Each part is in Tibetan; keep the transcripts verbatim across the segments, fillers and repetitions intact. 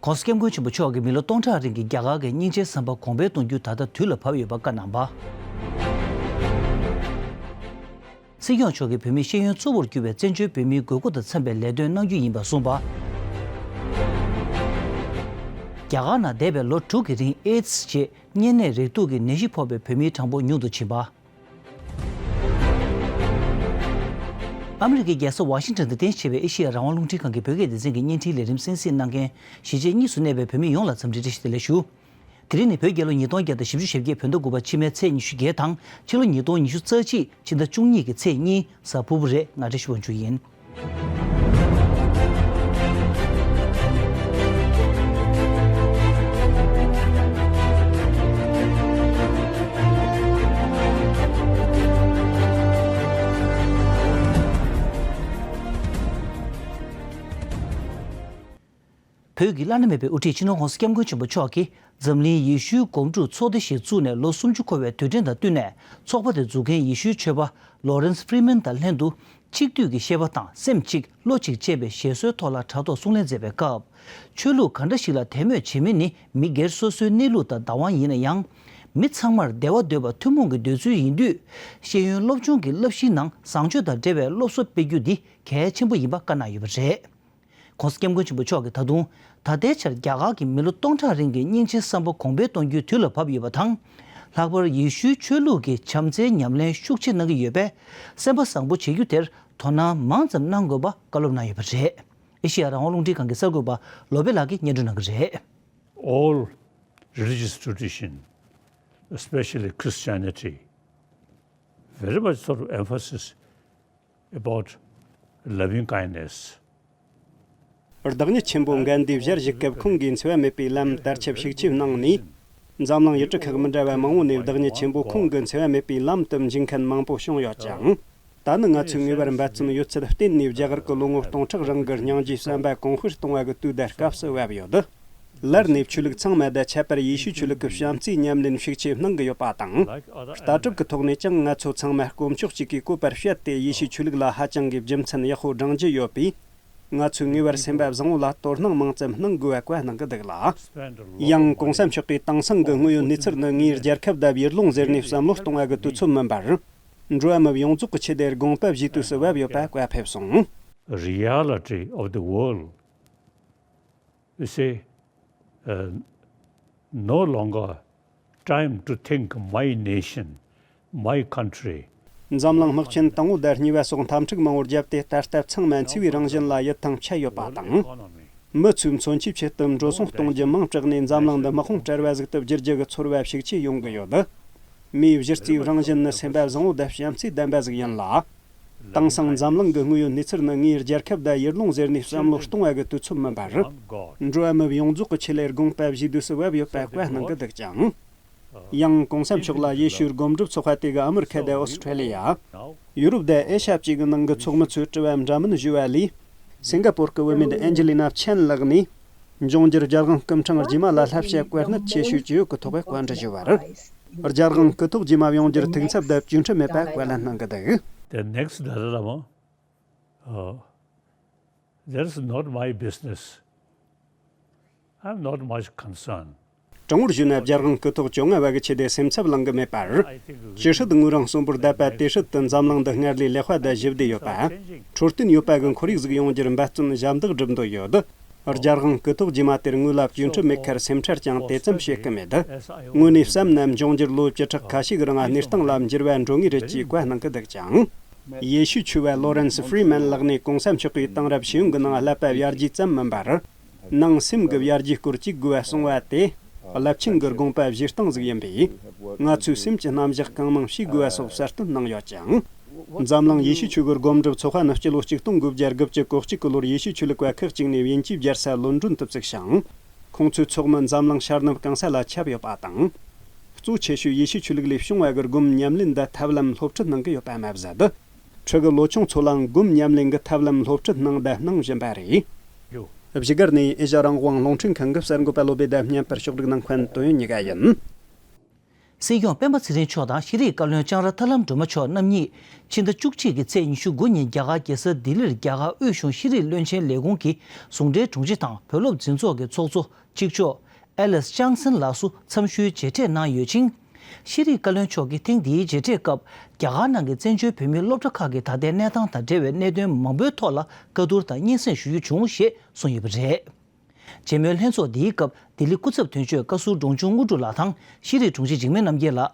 ༸གོང་ས་༸སྐྱབས་མགོན་ཆེན་པོ་མཆོག་གིས་མི་ལོ་སྟོང་ཕྲག་རིང་གི་རྒྱ་གར་གྱི་སྙིང་རྗེའི་བསམ་པ་གོང་འཕེལ་གཏོང་རྒྱུ་ད་ལྟ་དུས་ལ་བབ་ཡོད་པ་བཀའ་གནང་བ། སྲིད་སྐྱོང་མཆོག་གིས་བོད་མིའི་ཤེས་ཡོན་གཙོ་བོར་གྱུར་པའི་བཙན་བྱོལ་བོད་མིའི་དགོས་མཁོ་དང་འཚམ་པའི་ལས་དོན་གནང་རྒྱུ་ཡིན་པ་གསུངས་པ། རྒྱ་གར་ནང་འདས་པའི་ལོ་དྲུག་གི་རིང་ཨེ་ཙི་ཞེས་གཉན་ནད་རེག་དུག་གི་ནད་གཞི་ཕོག་པའི་བོད་མིའི་གྲངས་འབོར་ཉུང་དུ་ཕྱིན་པ། ཨ་མི་རི་ཀའི་རྒྱལ་ས་ཝ་ཤིང་ཊོན་དུ་རྟེན་གཞི་བྱས་པའི་ཨེ་ཤེ་ཡ་རང་དབང་རླུང་འཕྲིན་ཁང་གི་བོད་སྐད་སྡེ་ཚན་གྱི་བརྙན་འཕྲིན་ལས་རིམ་གསན་གཟིགས་གནང་མཁན་གཞིས་བྱེས་གཉིས་སུ་གནས་པའི་བོད་མི་ཡོངས་ལ་འཚམས་འདྲི་བཀྲ་ཤིས་བདེ་ལེགས་ཞུ། དེ་རིང་ནི་བོད་རྒྱལ་ལོ་ཉིས་སྟོང་བརྒྱ་དང་བཞི་བཅུ་ཞེ་བརྒྱད་བོད་ཟླ་དགུ་པ་ཕྱི་མའི་ཚེས་ཉི་ཤུ་བརྒྱད་དང་ཕྱི་ལོ་ཉིས་སྟོང་ཉི་ཤུ་རྩ་གཅིག་ཕྱི་ཟླ་བཅུ་གཉིས་ཀྱི་ཚེས་གཉིས་གཟའ་ཕུར་བུ་རེད། ང་བཀྲ་ཤིས་དབང་ཕྱུག་ཡིན། བོད་ཀྱི་བླ་ན་མེད་པའི་དབུ་ཁྲིད་སྤྱི་ནོར་༸གོང་ས་༸སྐྱབས་མགོན་ཆེན་པོ་མཆོག་གིས་འཛམ་གླིང་ཡེ་ཤུའི་སྒོམ་སྒྲུབ་ཚོགས་སྡེ་ཞིག་བཙུགས་ནས་ལོ་སུམ་ཅུ་འཁོར་བའི་དུས་དྲན་དང་བསྟུན་ནས་ཚོགས་པ་དེ་འཛུགས་མཁན་ཡེ་ཤུའི་ཆོས་པ་ལོ་རན་སི་ཕི་རི་མན་དང་ལྷན་དུ་གཅིག་བསྡུས་ཀྱི་བཤད་པ་དང་སེམས་གཅིག་བློ་གཅིག་ཅེས་པའི་བཞེད་སྲོལ་ཐོག་ལ་དྲ་ཐོག་གསུང་གླེང་མཛད་པའི་སྐབས། ཆོས་ལུགས་ག་འདྲ་ཞིག་ལ་དད་མོས་བྱེད་མིན་ནི་མི་སྒེར་སོ་སོའི་གནས་ལུགས་དང་བདག་དབང་ཡིན་ན་ཡང་། མི་ཚང་མར་བདེ་བ་འདོད་པ་ཐུན་མོང་གི་འདོད་ཚུལ་ཡིན་དུས། ཤེས་ཡོན་སློབ་སྦྱོང་གི་བསླབ་གཞིའི་ནང་བཟང་སྤྱོད་དང་འབྲེལ་བའི་སློབ་གསོ་སྤེལ་རྒྱུ་འདི་གལ་ཆེན་པོ་ཡིན་པ་བཀའ་གནང་ཡོད་པ་རེད། ༸གོང་ས་༸སྐྱབས་མགོན་ཆེན་པོ་མཆོག་གིས་ད་དུང་ད་ལྟའི་ཆར་རྒྱ་གར་གྱི་མི་ལོ་སྟོང་ཕྲག་རིང་གི་སྙིང་རྗེའི་བསམ་པ་གོང་འཕེལ་གཏོང་རྒྱུའི་དུས་ལ་བབ་ཡོད་པ་དང་། ལྷག་པར་ཡེ་ཤུའི་ཆོས་ལུགས་ཀྱི་བྱམས་བརྩེའི་ཉམས་ལེན་ཤུགས་ཆེ་གནང་གི་ཡོད་པས། སེམས་པ་བཟང་པོ་བྱེད་རྒྱུ་དེར་དོ་སྣང་མང་ཙམ་གནང་དགོས་པ་བཀའ་སློབ་གནང་ཡོད་པ་རེད། ཨེ་ཤེ་ཡ་རང་དབང་རླུང་འཕྲིན་ཁང་གི་གསར་འགོད་པ་ལོ་པེ་ལགས་ཀྱིས་སྙན་སྒྲོན་གནང་གི་རེད། All religious tradition, especially Christianity, very much sort of emphasis about loving kindness. བདག་ཉིད་ཆེན་པོ་གན་དྷིས་ཞལ་བཞུགས་སྐབས་ཁོང་གིས་འཚེ་བ་མེད་པའི་ལམ་དར་ཁྱབ་ཤུགས་ཆེ་གནང་ནས། འཛམ་གླིང་ཡུལ་གྲུ་ཁག་མི་འདྲ་བ་མང་བོ་ནས་བདག་ཉིད་ཆེན་པོ་ཁོང་གི་འཚེ་བ་མེད་པའི་ལམ་དུ་འཇུག་མཁན་མང་པོ་བྱུང་ཡོད་ཅིང་། ད་ནི་ང་ཚོའི་ངེས་པར་འབད་བརྩོན་ཡོད་ཚད་བརྟེན་ནས་རྒྱ་གར་གྱི་ལོ་ངོ་སྟོང་ཕྲག་རིང་གི་སྙིང་རྗེའི་བསམ་པ་གོང་འཕེལ་གཏོང་བ་གི་དུས་དང་སྐབས་སུ་བབས་ཡོད། སླར་ནས་ཆོས་ལུགས་ཚང་མ་དང་ཁྱད་པར་ཡེ་ཤུའི་ཆོས་ལུགས་ཀྱི་བྱམས་བརྩེའི་ཉམས་ལེན་ཤུགས་ཆེ་གནང་གི་ཡོད་པ་དང་། ལྟ་གྲུབ་ཀྱི་ཐོག་ནས་ཀྱང་ང་ཚོ་ཚང་མ་དཀོན་མཆོག་གཅིག་གི་བཀོད་པར་བཤད་དེ་ཡེ་ཤུའི་ཆོས་ལུགས་ལ་ཧ་ཅང་གི་རྒྱུ་མཚན་ཡག་པོ་བགྲང་རྒྱུ་ཡོད་པས། ང་ཚོས་ངེས་པར་སེམས་པ་བཟང་བོ་ལ་དོ་སྣང་མང་ཙམ་གནང་དགོས་པ་བཀའ་གནང་གི་འདུག་ལ། ཡང་གོང་ས་མཆོག་གིས་དེང་སང་གི་དངོས་ཡོད་གནས་ཚུལ་ནི་ངའི་རྒྱལ་ཁབ་དང་ཡུལ་ལུང་ཟེར་ནས་བསམ་བློ་གཏོང་བ་གི་དུས་ཚོད་མིན་པར། འགྲོ་བ་མི་ཡོངས་རྫོགས་ཀྱི་ཆེད་དུ་དགོངས་པ་བཞེས་དུས་སུ་བབ་ཡོད་པ་བཀའ་ཕེབས་སོང་། Reality of the world. You see, uh, no longer time to think my nation, my country. འཛམ་གླིང་དམག་ཆེན་དང་པོ་དང་གཉིས་པ་སོགས་འཐབ་འཁྲུག་མང་པོར་བརྒྱབ་སྟེ། ད་ལྟ་ཚང་མ་འཚེ་བའི་རང་བཞིན་ལ་ཡིད་ཐང་ཆད་ཡོད་པ་དང་། མི་ཚོའི་མཚོན་ཆའི་ཆེད་དུ་འགྲོ་སོང་གཏོང་རྒྱུ་མང་དྲགས་ནས། འཛམ་གླིང་འདི་དམག་དཔུང་བྲལ་བ་ཟིག་ཏུ་བསྒྱུར་རྒྱུ་གི་ཚོར་བ་ཤུགས་ཆེ་ཡོང་གི་ཡོད། མིའི་གཞི་རྩའི་རང་བཞིན་ནི་སེམས་པ་བཟང་བོ་དང་བྱམས་བརྩེ་ལྡན་པ་ཟིག་ཡིན་ལ། དེང་སང་འཛམ་གླིང་གི་དངོས་ཡོད་གནས་ཚུལ་ནི་ངའི་རྒྱལ་ཁབ་དང་ཡུལ་ལུང་ཟེར་ནས་བསམ་བློ་གཏོང་བ་གི་དུས་ཚོད་མིན་པར། འགྲོ་བ་མི་ཡོངས་རྫོགས་ཀྱི་ཆེད་ལས་དགོངས་པ་བཞེས་དུས་སུ་བབ་ཡོད་པ་བཀའ་གནང་གི་འདུག་ཅིང་། ཡང་གོང་ས་མཆོག་ལ་ཡེ་ཤུའི་སྒོམ་སྒྲུབ་ཚོགས་པ་དེ་གི་ཨ་མི་རི་ཁ་དང་ཨོ་སི་ཁྲེ་ལི་ཡ། ཡུ་རོབ་དང་ཨེ་ཤ་ཡ་བཅས་ཀྱི་ནང་གི་ཚོགས་མི་ཚོས་དྲི་བ་འདྲ་མིན་ཞུས་པ་ལས། སིང་ག་པོར་གྱི་བུད་མེད་ཨན་ཇི་ལི་ན་ཆན་ལགས་ནས། འབྱུང་འགྱུར་རྒྱལ་དབང་སྐུ་ཕྲེང་རྗེས་མ་ལ་བསླབ་བྱ་བཀོད་གནད་ཆེ་ཤོས་ཅི་ཡོད་ཀྱི་ཐོག་བཀའ་འདྲི་ཞུས་པར། རྒྱལ་དབང་སྐུ་ཐོག་རྗེས་མ་ཡོང་རྒྱུར་ཐུགས་འཚབ་དང་བཅོས་ཁྲིམས་མེད་པ་བཀའ་ལན་གནང་གི་འདུག The next Dalai Lama, uh, that is not my business. I'm not much concerned. དྲང་པོར་ཞུས་ན། རྒྱལ་དབང་སྐུ་ཐོག་བཅོ་ལྔ་བ་གི་ཆེད་དུ་སེམས་འཚབ་ལངས་གི་མེད་པར། ཅི་སྲིད་དངོས་རང་གསོན་པོར་བསྡད་པ་དེ་སྲིད་དུ་འཛམ་གླིང་འདི་སྔར་ལས་ལེགས་པ་དང་ཞི་བདེ་ཡོད་པ། འཕྲོད་བསྟེན་ཡོད་པ་གི་ཁོར་ཡུག་ཟིག་ཡོང་རྒྱུར་འབད་བརྩོན་ཞབས་འདེགས་སྒྲུབ་འདོད་ཡོད། རྒྱལ་དབང་སྐུ་ཐོག་རྗེས་མ་དེར་ངོས་ལ་བཅོས་ཁྲིམས་མེད་ཁར་སེམས་ཁྲལ་ཀྱང་དེ་ཙམ་བྱེད་ཀྱི་མེད། དངོས་གནས་བསམ་ན། འབྱུང་འགྱུར་ལོ་བཅུ་ཕྲག་ཁ་ཤས་ཀྱི་རིང་གནས་སྟངས་ལ་འགྱུར་བ་འགྲོ་ངེས་རེད་ཅེས་བཀའ་གནང་གི་འདུག་ཅིང་། ཡེ་ཤུའི་ཆོས་པ་ལོ་རན་སི་ཧྥི་རི་མན་ལགས་ནས་གོང་ས་མཆོག་གིས་དེང་རབས་ཤེས་ཡོན་གྱི་ནང་བསླབ་པ་ཡར་རྒྱས་ཙམ་མིན་པར། ནང་སེམས་ཀྱི་ཡར་རྒྱས་སྐོར་གཅིག་དགོས་པ་གསུངས་པ་དེ། རླབས་ཆེན་གྱི་དགོངས་པ་བཞེས་སྟངས་ཟིག་ཡིན་པས། ང་ཚོས་སེམས་ཀྱི་རྣམ་གཞག་གང་མང་ཤེས་དགོས་པ་སོགས་གསལ་སྟོན་གནང་ཡོད་ཅིང་། འཛམ་གླིང་ཡེ་ཤུའི་ཆོས་ཀྱི་སྒོམ་སྒྲུབ་ཚོགས་པ་ནི་སྤྱི་ལོ་ཆིག་སྟོང་དགུ་བརྒྱ་དགུ་བཅུ་གོ་གཅིག་གི་ལོར་ཡེ་ཤུའི་ཆོས་ལུགས་པ་ཁག་ཅིག་ནས་དབྱིན་ཇིའི་རྒྱལ་ས་ལོན་ཌོན་དུ་བཙུགས་ཤིང་། ཁོང་ཚོའི་ཚོགས་མི་འཛམ་གླིང་ཤར་ནུབ་གང་ས་ལ་ཁྱབ་ཡོད་པ་དང་། གཙོ་ཆེ་ཤོས་ཡེ་ཤུའི་ཆོས་ལུགས་ལས་བྱུང་བ་གི་སྒོམ་ཉམས་ལེན་དང་ཐབས་ལམ་སློབ་ཁྲིད་གནང་གི་ཡོད་པ་མ་ཟད། ཕྲུ་གུ་ལོ་ཆུང་ཚོ་ལའང་སྒོམ་ཉམས་ལེན་གྱི་ཐབས་ལམ་སློབ་ཁྲིད་གནང་དང་གནང་བཞིན་པ་རེད། བཞུགས་སྒར་ནས་ཨེ་ཤ་ཡ་རང་དབང་རླུང་འཕྲིན་ཁང་གི་གསར་འགོད་པ་བློ་བྷེ་དང་བརྙན་པར་ཕྱོགས་སྒྲིག་གནང་མཁན་དོན་ཡོད་ཉི་ག་ཡིན། སྲིད་སྐྱོང་སྤེན་པ་ཚེ་རིང་མཆོག་དང་ཤེས་རིག་བཀའ་བློན་ལྕང་ར་ཐར་ལམ་སྒྲོལ་མ་མཆོག་རྣམ་གཉིས་ཕྱི་ཟླ་བཅུ་གཅིག་གི་ཚེས་ཉི་ཤུ་དགུ་ཉིན་རྒྱ་གར་རྒྱལ་ས་ལྡི་ལིར་རྒྱ་གར་དབུས་གཞུང་ཤེས་རིག་བློན་ཆེན་ལས་ཁུངས་ཀྱི་ཟུང་འབྲེལ་དྲུང་ཆེ་དང་བོད་སློབ་འཛིན་ཚོགས་ཀྱི་ཚོགས་གཙོ་གཅིག་ལྕོགས་ཨེ་ལིས་ཅང་སན་ལགས་སུ་འཚམས་ཞུའི་མཇལ་འཕྲད་གནང་ཡོད་ཅིང་། ཤེས་རིག་བཀའ་བློན་མཆོག་གིས་ཐེངས་འདིའི་མཇལ་འཕྲད་སྐབས་རྒྱ་གར་ནང་གི་བཙན་བྱོལ་བོད་མིའི་སློབ་གྲྭ་ཁག་གི་ད་ལྟའི་གནས་སྟངས་དང་འབྲེལ་བའི་གནད་དོན་མང་པོའི་ཐོག་ལ་བཀའ་བསྡུར་དང་སྙན་སེང་ཞུ་རྒྱུ་བྱུང་ཞེས་གསུངས་ཡོད་པ་རེད། མཇལ་མོལ་ལྷན་ཚོགས་འདིའི་སྐབས་ལྡི་ལི་སྐུ་ཚབ་དོན་གཅོད་བཀའ་ཟུར་འབྲོང་ཆུང་དངོས་གྲུབ་ལགས་དང་ཤེས་རིག་དྲུང་ཆེ་འཇིགས་མེད་རྣམ་རྒྱལ་ལགས།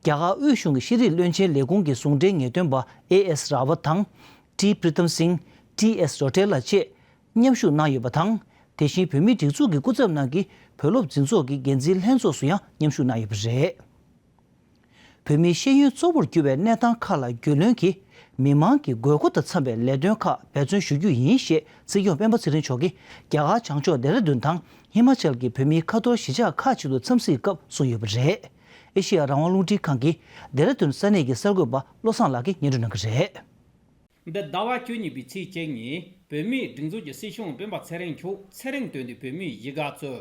རྒྱ་གར་དབུས་གཞུང་གི་ཤེས་རིག་བློན་ཆེན་ལས་ཁུངས་ཀྱི་ཟུང་འབྲེལ་ངེས་སྟོན་པ་ཨེ་ཨེས་རཱ་ཝད་དང་། ཏི་པྲི་ཏམ་སིང་། ཏི་ཨེས་རོ་ཏེ་ལགས་བཅས་མཉམ་ཞུགས་གནང་ཡོད་པ་དང་། དེ་བཞིན་བོད་མིའི་སྒྲིག་འཛུགས་ཀྱི་སྐུ་ཚབ་ནང་གི་བོད་སློབ་འཛིན་ཚོགས་ཀྱི་འགན་འཛིན་ལྷན་ཚོགས་སུ་ཡང་མཉམ་ཞུགས་གནང་ཡོད་པ་རེད། བོད་མིའི་ཤེས་ཡོན་གཙོ་བོར་གྱུར་བའི་གནས་སྟངས་ཁག་ལ་རྒྱུས་ལོན་གྱིས་མི་མང་གི་དགོས་མཁོ་དང་འཚམ་པའི་ལས་དོན་ཁག་འབད་བརྩོན་ཞུ་རྒྱུ་ཡིན་ཞེས་སྲིད་སྐྱོང་སྤེན་པ་ཚེ་རིང་མཆོག་གིས་རྒྱ་གར་བྱང་ཕྱོགས་ལྡེ་ར་ལྡུན་དང་ཧི་མ་ཅལ་གྱི་བོད་མིའི་ཁ་ཐོར་གཞིས་ཆགས་ཁག་ཅིག་ཏུ་འཚམས་གཟིགས་སྐབས་གསུངས་ཡོད་པ་རེད། ཨེ་ཤེ་ཡ་རང་དབང་རླུང་འཕྲིན་ཁང་གི་ལྡེ་ར་ལྡུན་ས་གནས་ཀྱི་གསར་འགོད་པ་བློ་བཟང་ལགས་ཀྱིས་སྙན་སྒྲོན་གནང་གི་རེད། འདི་ཟླ་བ་བཅུ་གཉིས་པའི་ཚེས་བཅུ་ཉིན་བོད་མིའི་སྒྲིག་འཛུགས་ཀྱི་སྲིད་སྐྱོང་སྤེན་པ་ཚེ་རིང་མཆོག་ཚེ་རིང་དོན་ལྡན་བོད་མིའི་གཞིས་ཀ་གཙོས་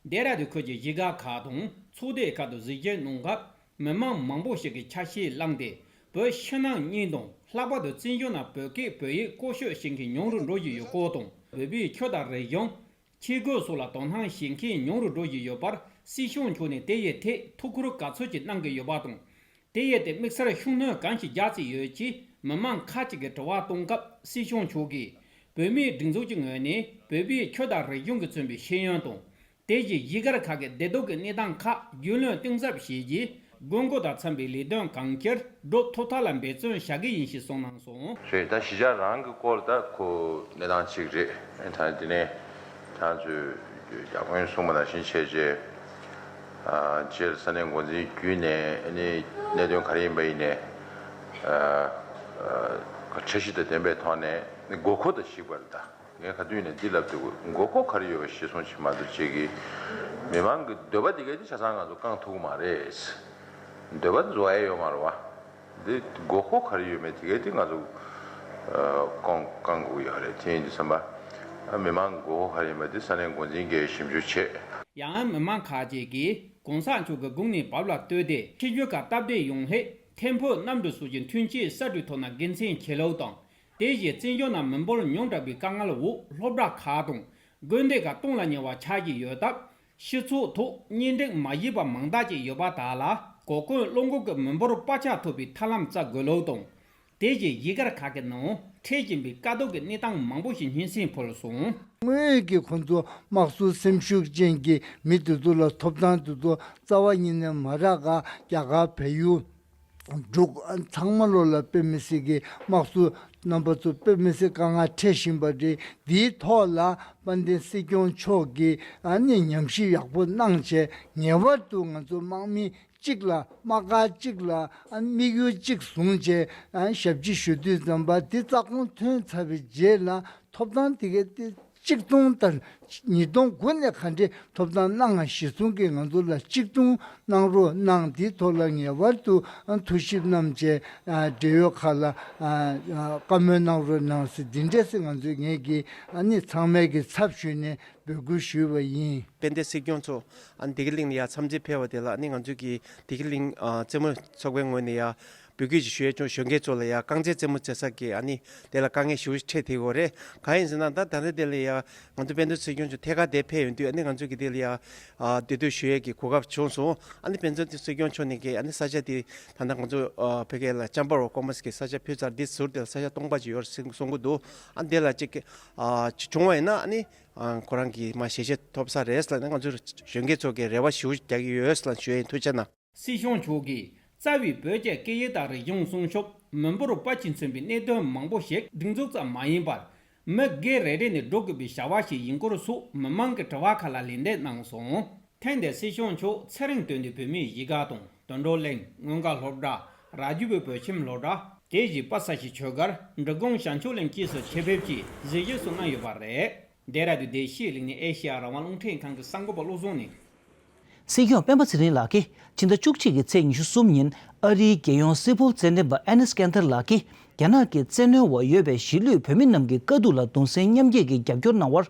ལྡེ་ར་ལྡུན་ཁུལ་གྱི་གཞིས་ཀ་ཁག་དང་ཚོགས་སྡེ་ཁག་ཏུ་གཟིགས་ཞིབ་གནང་སྐབས། མི་མང་མང་པོ་ཞིག་གིས་ཆ་ཤས་བླངས་ཏེ་བོད་ཕྱི་ནང་གཉིས་དང་ལྷག་པར་དུ་བཙན་བྱོལ་ནང་བོད་སྐད་བོད་ཡིག་བཀོལ་སྤྱོད་བྱེད་མཁན་ཉུང་རུ་འགྲོ་བཞིན་ཡོད་སྐོར་དང་། བོད་པའི་ཆོས་དང་རིག་གཞུང་། ཆས་གོས་སོགས་ལ་དོ་སྣང་བྱེད་མཁན་ཉུང་རུ་འགྲོ་བཞིན་ཡོད་པར་སྲིད་སྐྱོང་མཆོག་ནས་དེ་ཡི་ཐད་ཐུགས་ཁུར་ག་ཚོད་ཅིག་གནང་གི་ཡོད་པ་དང་། དེ་ཡི་ཐད་དམིགས་བསལ་ཤུགས་སྣོན་གང་ཞིག་རྒྱག་རྩིས་ཡོད་ཅེས་མི་མང་ཁག་ཅིག་གིས་དྲི་བ་གཏོང་སྐབས། སྲིད་སྐྱོང་མཆོག་གིས་བོད་མིའི་སྒྲིག་འཛུགས་ཀྱི་ངོས་ནས་བོད་པའི་ཆོས་དང་རིག་གཞུང་གིས་མཚོན་པའི་ཤེས་ཡོན་དང་། དེ་བཞིན་གཞིས་སྒར་ཁག་གི་བདེ་སྡུག་གི་གནས་སྟངས་ཁག་རྒྱུས་ལོན་གཏིང་ཟབ་བྱས་རྗེས། དགོས་མཁོ་དང་འཚམ་པའི་ལས་དོན་གང་ཅིར་སྒྲུབ་ཐུབ་ཐབས་ལ་འབད་བརྩོན་བྱ་གི་ཡིན་ཞེས་གསུངས་གནང་སོང་། རེད། ད་གཞིས་ཆགས་རང་གི་སྐོར་ད་ཁོ་གནས་སྟངས་གཅིག་རེད། ད་དེ་ནས་ཁྱེད་ཚོས་རྒྱ་དཔོན་གསུངས་པ་ནང་བཞིན་བྱས་རྗེས། ཨ། སྤྱིར་ས་གནས་འགོ་འཛིན་བརྒྱུད་ནས་ཨ་ནི་གནད་དོན་ག་རེ་ཡིན་པ་ཡིན་ནས། ཨ། ཨ། འཆར་གཞི་དང་ལྡན་པའི་ཐོག་ནས་དགོས་མཁོ་དང་གཅིག་པ་རེད་ད། ངས་ག་དུས་ནས་འདི་ལབ་འདུག། མགོ་སྐོར་ག་རེ་ཡོད་པ་གཞིར་བཟུང་བྱེད་མ་གཏོགས་ཅིག་གིས་མི་མང་གི་འདོད་པ་དེ་གས་དེ་ཆ་ཚང་ང་ཚོ་བསྐང་ཐུབ་ཀྱི་མ་རེད། འདོད་པ་རྫོགས་ཡ་ཡོད་མ་རེད་བ། འདི་མགོ་སྐོར་ག་རེ་ཡོད་མེད་དེ་གས་དེ་ང་ཚོ་ཨ་བསྐང་བསྐང་དགོས་ཀྱི་ཡོད་རེད། དེ་ཡིན་དུས་ཙམ་པ་ཨ་མི་མང་གི་མགོ་སྐོར་ག་རེ་ཡོད་མེད་དེ་ས་གནས་འགོ་འཛིན་གྱིས་ཞིབ་འཇུག་བྱེད། ཡང་མི་མང་ཁག་ཅིག་གིས་གོང་ས་མཆོག་གི་དགུང་ནས་བབས་ལ་ལྟོས་ཏེ་ཆིབས་བསྒྱུར་ཁག་སྟབས་བདེ་ཡོང་སླད་ཐད་འཕུར་གནམ་གྲུ་སོགས་ཀྱི་མཐུན་རྐྱེན་གསར་སྒྲིག་ཐོག་ན་དགེ་མཚན་ཆེ་ལུགས་དང་། དེ་བཞིན་བཙན་བྱོལ་ནང་མི་འབོར་ཉུང་དྲགས་པའི་དཀའ་ངལ་འོག་སློབ་གྲྭ་ཁག་དང་དགོན་སྡེ་ཁག་སྟོང་ལ་ཉེ་བ་ཆགས་ཀྱི་ཡོད་སྟབས། སྤྱི་ཚོགས་ཐོག་གཉེན་སྒྲིག་མ་བྱས་པ་མང་དག་ཅིག་ཡོད་པ་དག་ལ་གོ་སྐོན་བློ་འགུག་གི་མི་འབོར་སྤར་ཆ་ཐོབ་པའི་ཐབས་ལམ་བཙལ་དགོས་ལུགས་དང་། དེ་བཞིན་གཞིས་སྒར་ཁག་གི་ནང་འཕྲད་བཞིན་པའི་དཀའ་སྡུག་གི་གནས་སྟངས་མང་པོ་ཞིག་སྙན་སེང་ཕུལ་སོང་། དངོས་ཡོད་ཀྱི་ཁོང་ཚོ་དམག་ཟོར་སེམས་ཤུགས་ཅན་གྱི་མི་དེ་ཚོ་ལ་ཐོབ་ཐང་དེ་ཚོ་རྩ་བ་ཉིད་ནས་མ་རག་ག། རྒྱ་གར་བལ་ཡུལ། འབྲུག་ཚང་མ་ལོ་ལ་དཔེ་མི་སྲིད་ཀྱི་དམག་ཟོར་རྣམ་པ་ཚོ་དཔེ་མི་སྲིད་དཀའ་ངལ་འཕྲད་བཞིན་པ་རེད། འདིའི་ཐོག་ལ་དཔལ་ལྡན་སྲིད་སྐྱོང་མཆོག་གིས་ཨ་ནི་ཉམས་ཞིབ་ཡག་པོ་གནང་བྱས། ངེས་པར་དུ་ང་ཚོ་དམག་མི་གཅིག་ལ་དམག་སྒར་གཅིག་ལ་ཨ་དམིགས་ཡུལ་གཅིག་བཟུང་བྱས་ཨ་ཞབས་ཕྱི་ཞུ་དུས་ཙམ་པ་འདི་རྩ་ཁོངས་ཐོན་ཚར་བའི་རྗེས་ལ་ཐོབ་ཐང་དེ་གའི་ཏི་གཅིག་སྟོང་དང་ཉིས་སྟོང་དགུ་ནས་ག་འདྲས་ཐོབ་ཐང་གནང་ང་གཞི་བཟུང་གིས་ང་ཚོ་ལ་གཅིག་མཐུན་གནང་རོགས་གནང་། དེའི་ཐོག་ལ་ངེས་པར་དུ་ཨ་ཐུགས་ཞིབ་གནང་བྱས་ཨ་འབྲེལ་ཡོད་ཁག་ལ་ཨ་ཨ་བཀའ་མོལ་གནང་རོགས་གནང་ཟེར་འདི་འདྲས་སེ་ང་ཚོས་ངེད་ཀྱིས་ཨ་ནི་ཚང་མས་ཀྱི་ཚབ་ཞུས་ནས་འབོད་སྐུལ་ཞུས་པ་ཡིན། དཔལ་ལྡན་སྲིད་སྐྱོང་མཆོག་ཨ་ནི་བདེ་སྐྱིད་གླིང་ལ་ཡར་འཚམས་གཟིགས་ཕེབས་པ་དེ་ལ་ཨ་ནི་ང་ཚོས་ཀྱི་བདེ་སྐྱིད་གླིང་ཨ་རྩེད་མོ་ཚོགས་པའི་ངོས་ནས་ཡར་འབོད་སྐུལ་ཞིག་ཞུ་ཡས་ཅུང་གཞོན་སྐྱེས་ཚོ་ལ་ཡ་རྐང་རྩེད་རྩེད་མོ་རྩེ་ས་གི་ཨ་ནི་དེ་ལ་དཀའ་ངལ་ཞེ་པོ་ཅིག་འཕྲད་བསྡད་ཡོད་རེད། གང་ཡིན་ཟེར་ན་ད་ད་ལྟ་དེ་ལ་ཡ་ང་ཚོ་དཔལ་ལྡན་སྲིད་སྐྱོང་མཆོག་ཐད་ཀར་དེ་ཕེབས་ཡོང་དུས་ཨ་ནི་ང་ཚོ་གི་དེ་ལ་ཡ་ཨ་འདུས་སྡོད་ཞུ་ཡས་ཀྱི་གོ་སྐབས་བྱུང་སོང་། ཨ་ནི་དཔལ་ལྡན་སྲིད་སྐྱོང་མཆོག་ནས་ཀྱི་ཨ་ནི་ས་ཆ་དེ་ད་ལྟ་ང་ཚོ་ཨ་བོད་སྐད་ལ་ཅམ་པ་རོ་ཀོ་མ་སི་ཀྱི་ས་ཆ་ཕུལ་ཚར། འདི་ཟུར་དེ་ལ་ས་ཆ་སྟོང་པ་ཅིག་ཡོད་རེད་གསུང་གསུང་གི་འདུག། ཨ་ནི་དེ་ལ་ཅིག་ཨ་ཅིག་བྱུང་བ་ཡིན་ན་ཨ་ནི་ཨ་ཁོ་རང་གི་མ་ཞལ་བཞེས་ཐོབ་ས་རེད་ལབ་ནས་ང་ཚོ་གཞོན་སྐྱེས་ཚོ་གི་རེ་བ་ཞེ་པོ་རྒྱག་གི་ཡོད་ལབ་ཞུ་ཡ་ཡིན། ཐུགས་རྗེ་གནང་། སྲིད་སྐྱོང་མཆོག་གིས་རྩ་བའི་བོད་ཀྱི་སྐད་ཡིག་དང་རིག་གཞུང་སྲུང་སྐྱོབ་མི་འབོར་སྤར་ཆས་མཚོན་པའི་གནད་དོན་མང་པོ་ཞིག་སྒྲིག་འཛུགས་ཙམ་མ་ཡིན་པར་མི་སྒེར་རེ་རེ་ནས་སྒྲུབ་དགོས་པའི་བྱ་བ་ཞིག་ཡིན་སྐོར་སོགས་མི་མང་གི་དྲི་བ་ཁག་ལ་ལན་འདེབས་གནང་སོང་། ཐེངས་འདིར་སྲིད་སྐྱོང་མཆོག་ཚེ་རིང་དོན་ལྡན་བོད་མིའི་གཞིས་ཀ་དང་དོན་གྲུབ་གླིང་། མངོན་དགའ་སློབ་གྲྭ། ར་ཇོ་བོད་བོད་ཁྱིམ་སློབ་གྲྭ། དེ་བཞིན་པ་ས་ཤི་ཆོས་སྒར། འབྲི་གུང་བྱང་ཆུབ་གླིང་བཅས་སུ་ཆེད་ཕེབས་ཀྱིས་གཟིགས་ཞིབ་སོགས་གནང་ཡོད་པ་རེད། བདེ་ར་ལྡུན་བདེ་སྐྱིད་གླིང་ནས་ཨེ་ཤེ་ཡ་རང་དབང་རླུང་འཕྲིན་ཁང་གི་གསར་འགོད་པ་བློ་བཟང་ནས། སྲིད་སྐྱོང་སྤེན་པ་ཚེ་རིང་ལགས་ཀྱིས་ཕྱི་ཟླ་བཅུ་གཅིག་གི་ཚེས་ཉི་ཤུ་གསུམ་ཉིན་ཨ་རིའི་རྒྱལ་ཡོངས་སིལ་བུར་རྩེད་འགྲན་པ་ཨེ་ནེ་སི་ཀན་དར་ལགས་ཀྱིས་རྒྱ་ནག་གི་བཙན་གནོན་འོག་ཡོད་པའི་གཞིས་ལུས་བོད་མི་རྣམས་ཀྱི་དཀའ་སྡུག་ལ་གདུང་སེམས་མཉམ་སྐྱེད་ཀྱི་རྒྱབ་སྐྱོར་གནང་བར་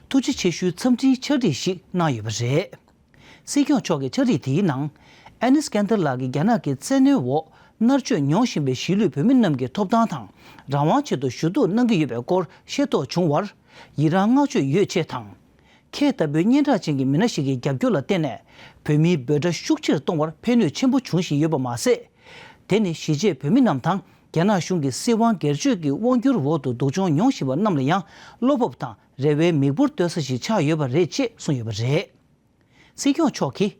ཐུགས་རྗེ་ཆེ་ཞུའི་འཚམས་འཕྲིན་ཕྱག་བྲིས་ཤིག་གནང་ཡོད་པ་རེད། སྲིད་སྐྱོང་མཆོག་གི་ཕྱག་བྲིས་དེའི་ནང་ ཨེ་ནི་སི་ཀན་ཏར་ལགས་ཀྱིས་རྒྱ་ནག་གི་བཙན་གནོན་འོག་མནར་གཅོད་མྱོང་བཞིན་པའི་གཞིས་ལུས་བོད་མི་རྣམས་ཀྱི་ཐོབ་ཐང་དང་རང་དབང་ཆེད་དུ་ཞུ་གཏུག་གནང་གི་ཡོད་པའི་སྐོར་ཤེས་རྟོགས་བྱུང་བར་ཡི་རང་བསྔགས་བརྗོད་ཡོད་ཅེས་དང་། ཁྱེད་ལྟ་བུའི་སྙན་གྲགས་ཅན་གྱི་མི་སྣ་ཞིག་གི་རྒྱབ་སྐྱོར་ལ་བརྟེན་ནས་བོད་མིའི་འབོད་སྒྲ་ཤུགས་ཆེར་གཏོང་བར་ཕན་ནུས་ཆེན་པོ་བྱུང་བཞིན་ཡོད་པ་མ་ཟད། དེ་ནི་གཞིས་བྱེས་བོད་མི་རྣམས་དང་རྒྱ་ནག་གཞུང་གི་སྲིད་དབང་སྒེར་གཅོད་ཀྱི་དབང་སྒྱུར་འོག་ཏུ་སྡུག་སྦྱོང་མྱོང་བཞིན་པ་རྣམས་ལ་ཡང་བློ་སྤོབས་དང་རེ་བའི་མིག་འབུར་གཏོད་ས་ཞིག་ཆགས་ཡོད་པ་རེད་ཅེས་གསུངས་ཡོད་པ་རེད། སྲིད་སྐྱོང་མཆོག་གིས་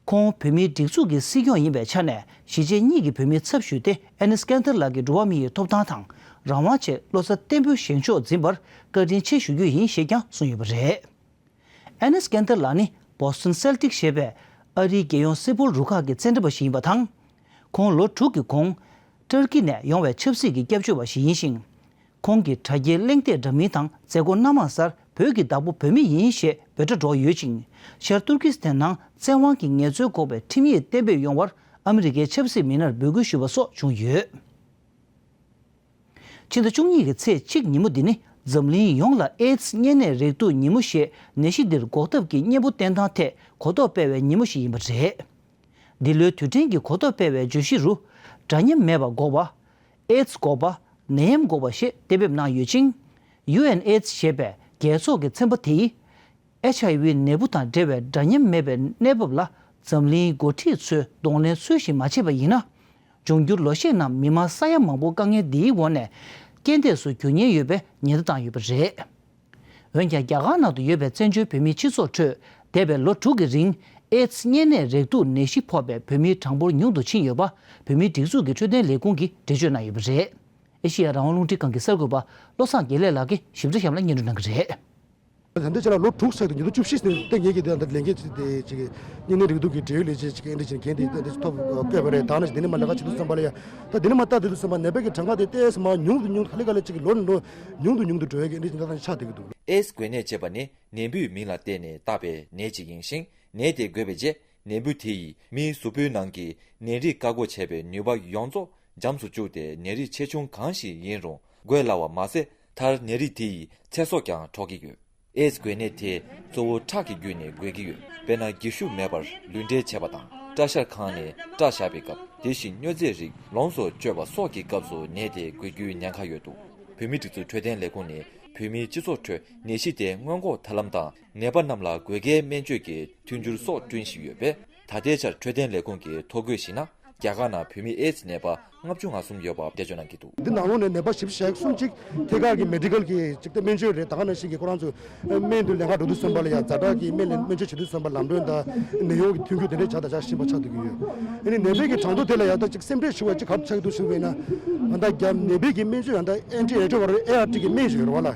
ཁོང་བོད་མིའི་སྒྲིག་འཛུགས་ཀྱི་སྲིད་སྐྱོང་ཡིན་པའི་ཆ་ནས་གཞིས་བྱེས་གཉིས་ཀྱི་བོད་མིའི་ཚབ་ཞུས་ཏེ་ཨེ་ནི་སི་ཀན་ཏར་ལགས་ཀྱི་འགྲོ་བ་མི་ཡི་ཐོབ་ཐང་དང་རང་དབང་ཆེད་བློ་རྩ་བརྟན་པོས་བཞེངས་ཕྱོགས་འཛིན་པར་བཀའ་དྲིན་ཆེ་ཞུ་རྒྱུ་ཡིན་ཞེས་ཀྱང་གསུངས་ཡོད་པ་རེད། ཨེ་ནི་སི་ཀན་ཏར་ལགས་ནི་Boston Celtics ཞེས་པའི་ཨ་རིའི་རྒྱལ་ཡོངས་སེལ་ཕོལ་རུ་ཁག་གི་རྩེད་འགྲན་པ་ཞིག་ཡིན་པ་དང་། ཁོང་ལོ་དྲུག་གི་གོང་། ཏུར་ཀི་ནས་ཡོང་བའི་ཆབ་སྲིད་ཀྱི་སྐྱབས་བཅོལ་བ་ཞིག་ཡིན་ཞིང་། ཁོང་གི་དྲ་རྒྱའི་གླེང་སྟེགས་འདྲ་མིན་དང་མཛད་སྒོ་སྣ་མང་སར་བོད་ཀྱི་བདག་པོ་བོད་མི་ཡིན་ཞེས་འབོད་སྒྲ་སྒྲོག་ཡོད་ཅིང་། ཤར་ཏུར་ཀི་སི་ཐན་ནང་བཙན་དབང་གི་ངལ་རྩོལ་འགོག་པའི་ཁྲིམས་ཡིག་གཏན་འབེབས་ཡོང་བར་ཨ་མི་རི་ཀའི་ཆབ་སྲིད་མི་སྣར་འབོད་སྐུལ་ཞུས་པ་སོགས་བྱུང་ཡོད། ཕྱི་ཟླ་བཅུ་གཉིས་ཀྱི་ཚེས་གཅིག་ཉིན་མོ་འདི་ནི་འཛམ་གླིང་ཡོངས་ལ་ཨེ་ཙི་གཉན་ནད་རེག་དུག་ཉིན་མོ་ཞེས་ནད་གཞི་འདིར་འགོག་ཐབས་ཀྱི་གཉེན་པོ་བསྟེན་སྟངས་ཐད་གོ་རྟོགས་སྤེལ་བའི་ཉིན་མོ་ཞིག་ཡིན་པ་རེད། འདི་ལོའི་དུས་དྲན་གྱི་གོ་རྟོགས་སྤེལ་བའི་བརྗོད་གཞི་རུ། འདྲ་མཉམ་མེད་པར་འགོག་པ། ཨེ་ཙི་འགོག་པ། ནད་ཡམས་འགོག་པ་ཞེས་གཏན་འབེབས་གནང་ཡོད་ཅིང་། ཡུ་ཨེན་ཨེ་ཙི་ཞེས་པའི་རྒྱལ་ཚོགས་ཀྱི་ཚན་པ་དེ་ཡིས། ཨེཆ་ཨའི་ཝི་ནད་འབུ་དང་འབྲེལ་བའི་འདྲ་མཉམ་མེད་པའི་གནས་བབ་ལ་འཛམ་གླིང་འགོ་ཁྲིད་ཚོས་གདོང་ལེན་ཚུལ་བཞིན་མ་བྱས་པ་ཡིན་ན། འབྱུང་འགྱུར་ལོ་ཤས་ནང་མི་མང་ས་ཡ་མང་པོ་དཀའ་ངལ་འདིའི་འོག་ནས་རྐྱེན་འདས་སུ་འགྱུར་ཉེན་ཡོད་པའི་ཉེན་བརྡ་བཏང་ཡོད་པ་རེད། འོན་ཀྱང་རྒྱ་གར་ནང་དུ་ཡོད་པའི་བཙན་བྱོལ་བོད་མིའི་སྤྱི་ཚོགས་ཁྲོད་འདས་པའི་ལོ་དྲུག་གི་རིང་ཨེ་ཙི་གཉན་ནད་རེག་དུག་ནད་གཞི་ཕོག་པའི་བོད་མིའི་གྲངས་འབོར་ཉུང་དུ་ཕྱིན་ཡོད་པ་བོད་མིའི་སྒྲིག་འཛུགས་ཀྱི་འཕྲོད་བསྟེན་ལས་ཁུངས་ཀྱིས་འགྲེལ་བརྗོད་གནང་ཡོད་པ་རེད། ཨེ་ཤེ་ཡ་རང་དབང་རླུང་འཕྲིན་ཁང་གི་གསར་འགོད་པ་བློ་བཟང་དགེ་ལེགས་ལགས་ཀྱིས་ཞིབ་ཕྲ་གཤམ་ལ་སྙན་སྒྲོན་གནང་གི་རེད། ད་ལྟའི་ཆ་ལ་ལོ་དྲུག་ཚར་དུས་ཉིས་སྟོང་བཅུ་བཞི་ནས་ཏེ་ངེད་ཀྱི་དེ་འདྲ་ལས་འགན་ཅིག་དེ་ཅིག་གཉན་ནད་རེག་དུག་གི་འབྲེལ་ཡོད་ལས་བྱེད་ཅིག་ཨེ་འདྲ་ཅིག་འགན་དེ་ཨེ་འདྲ་ཅིག་ཐོབ་བསྐོས་པ་རེད། ད་ནི་དེ་ནས་མར་ལས་ཀ་བྱེད་དུས་ཙམ་པ་ལ་ཡ་ད་དེ་ནས་མར་ལྟ་དུས་ཙམ་པ་ནད་པ་གི་གྲངས་ཀ་དེ་ཏོག་ཙམ་མར་ཉུང་དུ་ཉུང་དུ་ག་ལེ་ག་ལེ་ཅིག་ལོ་ནས་ལོ་ཉུང་དུ་ཉུང་དུ་འགྲོ་ཡ་གི་ཨེ་འདྲ་ཅིག་ད་ལྟ་ཆགས་བསྡད་ཀྱི་འདུག་ཨེ་ཙི་འགོས་ནད་ཅེས་པ་ནི་ནད་འབུའི་མིང་ལ་བརྟེན་ནས་བཏགས་པའི་ནད་ཅིག་ཡིན་ཞིང་། ནད་དེ་འགོས་པའི་རྗེས་ནད་འབུ་དེ་ཡིས་མིའི་གཟུགས་པོའི་ནང་གི་ནད་རིགས་བཀག་འགོག་བྱེད་པའི་ནུས་པ་ཡོངས་རྫོགས་འཇམ་སུ་བཅུག་སྟེ་ནད་རིགས་ཆེ་ཆུང་གང་ཞིག་ཡིན་རུང་འགོས་སླ་བ་མ་ཟད། མཐར་ནད་རིགས་དེ་ཡི་ཚེ་སྲོག་ཀྱང་འཕྲོག་གི་ཡོད། ཨེ་ཙི་འགོས་ནད་དེ་གཙོ་བོ་ཁྲག་གི་བརྒྱུད་ནས་འགོས་ཀྱི་ཡོད། དཔེར་ན། རྒྱུ་ཤུགས་མེད་པར་ལུས་འབྲེལ་བྱས་པ་དང་། སྐྲ་བཞར་ཁང་ནས་སྐྲ་བཞར་བའི་སྐབས། དེ་བཞིན་སྨྱོ་རྫས་རིགས་ལོངས་སུ་སྤྱོད་པ་སོགས་ཀྱི་སྐབས་སུ་ནད་དེ་འགོས་རྒྱུའི་ཉེན་ཁ་ཡོད་འདུག་བོད་མིའི་སྒྲིག་འཛུགས་འཕྲོད་བསྟེན་ལས་ཁུངས་ནས་བོད་མིའི་སྤྱི་ཚོགས་ཁྲོད་ནད་གཞི་དེ་སྔོན་འགོག་ཐབས་ལམ་དང་། ནད་པ་རྣམས་ལ་དགོས་གལ་སྨན་བཅོས་ཀྱི་མཐུན་འགྱུར་སོགས་བསྐྲུན་བཞིན་ཡོད་པས། ད་ལྟའི་ཆར་འཕྲོད་བསྟེན་ལས་ཁུངས་ཀྱི་ཐོ་འགོད་གཞིགས་ན། རྒྱ་གར་ནང་བོད་མི་ཨེ་ཙི་ནད་པ་ལྔ་བཅུ་ང་གསུམ་ཡོད་པ་འགྲེལ་བརྗོད་གནང་གི་འདུག་འདི་ནང་ལོགས་ནས་ནད་པ་བཞི་བཅུ་ཞེ་གསུམ་ཅིག་ཐད་ཀར་གྱི་མེ་ཌི་ཀལ་གྱི་ཅིག་ཏུ་སྨན་བཅོས་རེད། ད་ག་ནང་བཞིན་གྱི་ཁོ་རང་ཚོ་སྨན་དུ་ལེན་ག་འགྲོ་དུས་ཙམ་པ་ལ་ཡང་ཛ་དྲག་གི་སྨན་ལེན་སྨན་བཅོས་བྱེད་དུས་ཙམ་པ་ལམ་གྲོན་དང་ནད་གཡོག་གི་མཐུན་འགྱུར་དེ་འདྲའི་བྱ་དང་བྱ་བཞིན་པ་ཆགས་བསྡད་ཀྱི་ཡོད། ཨ་ནི་ནད་པའི་གི་གྲངས་ཐོ་དེ་ལ་ཡང་ད་ཅིག་སེམས་ཁྲལ་ཞུ་བ་ཅིག་ག་རེ་ཆགས་འདུག་ཞུ་བས་ན། ད་རྒྱ་ནད་པའི་གི་སྨན་བཅོས་ཡང་ད་ཨེན་ཊི་རེ་ཊི་རོ་ཝེ་རལ་ཨེ་ཨར་ཊི་གི་སྨན་ཞིག་ཡོད་རེད་བ་ལ།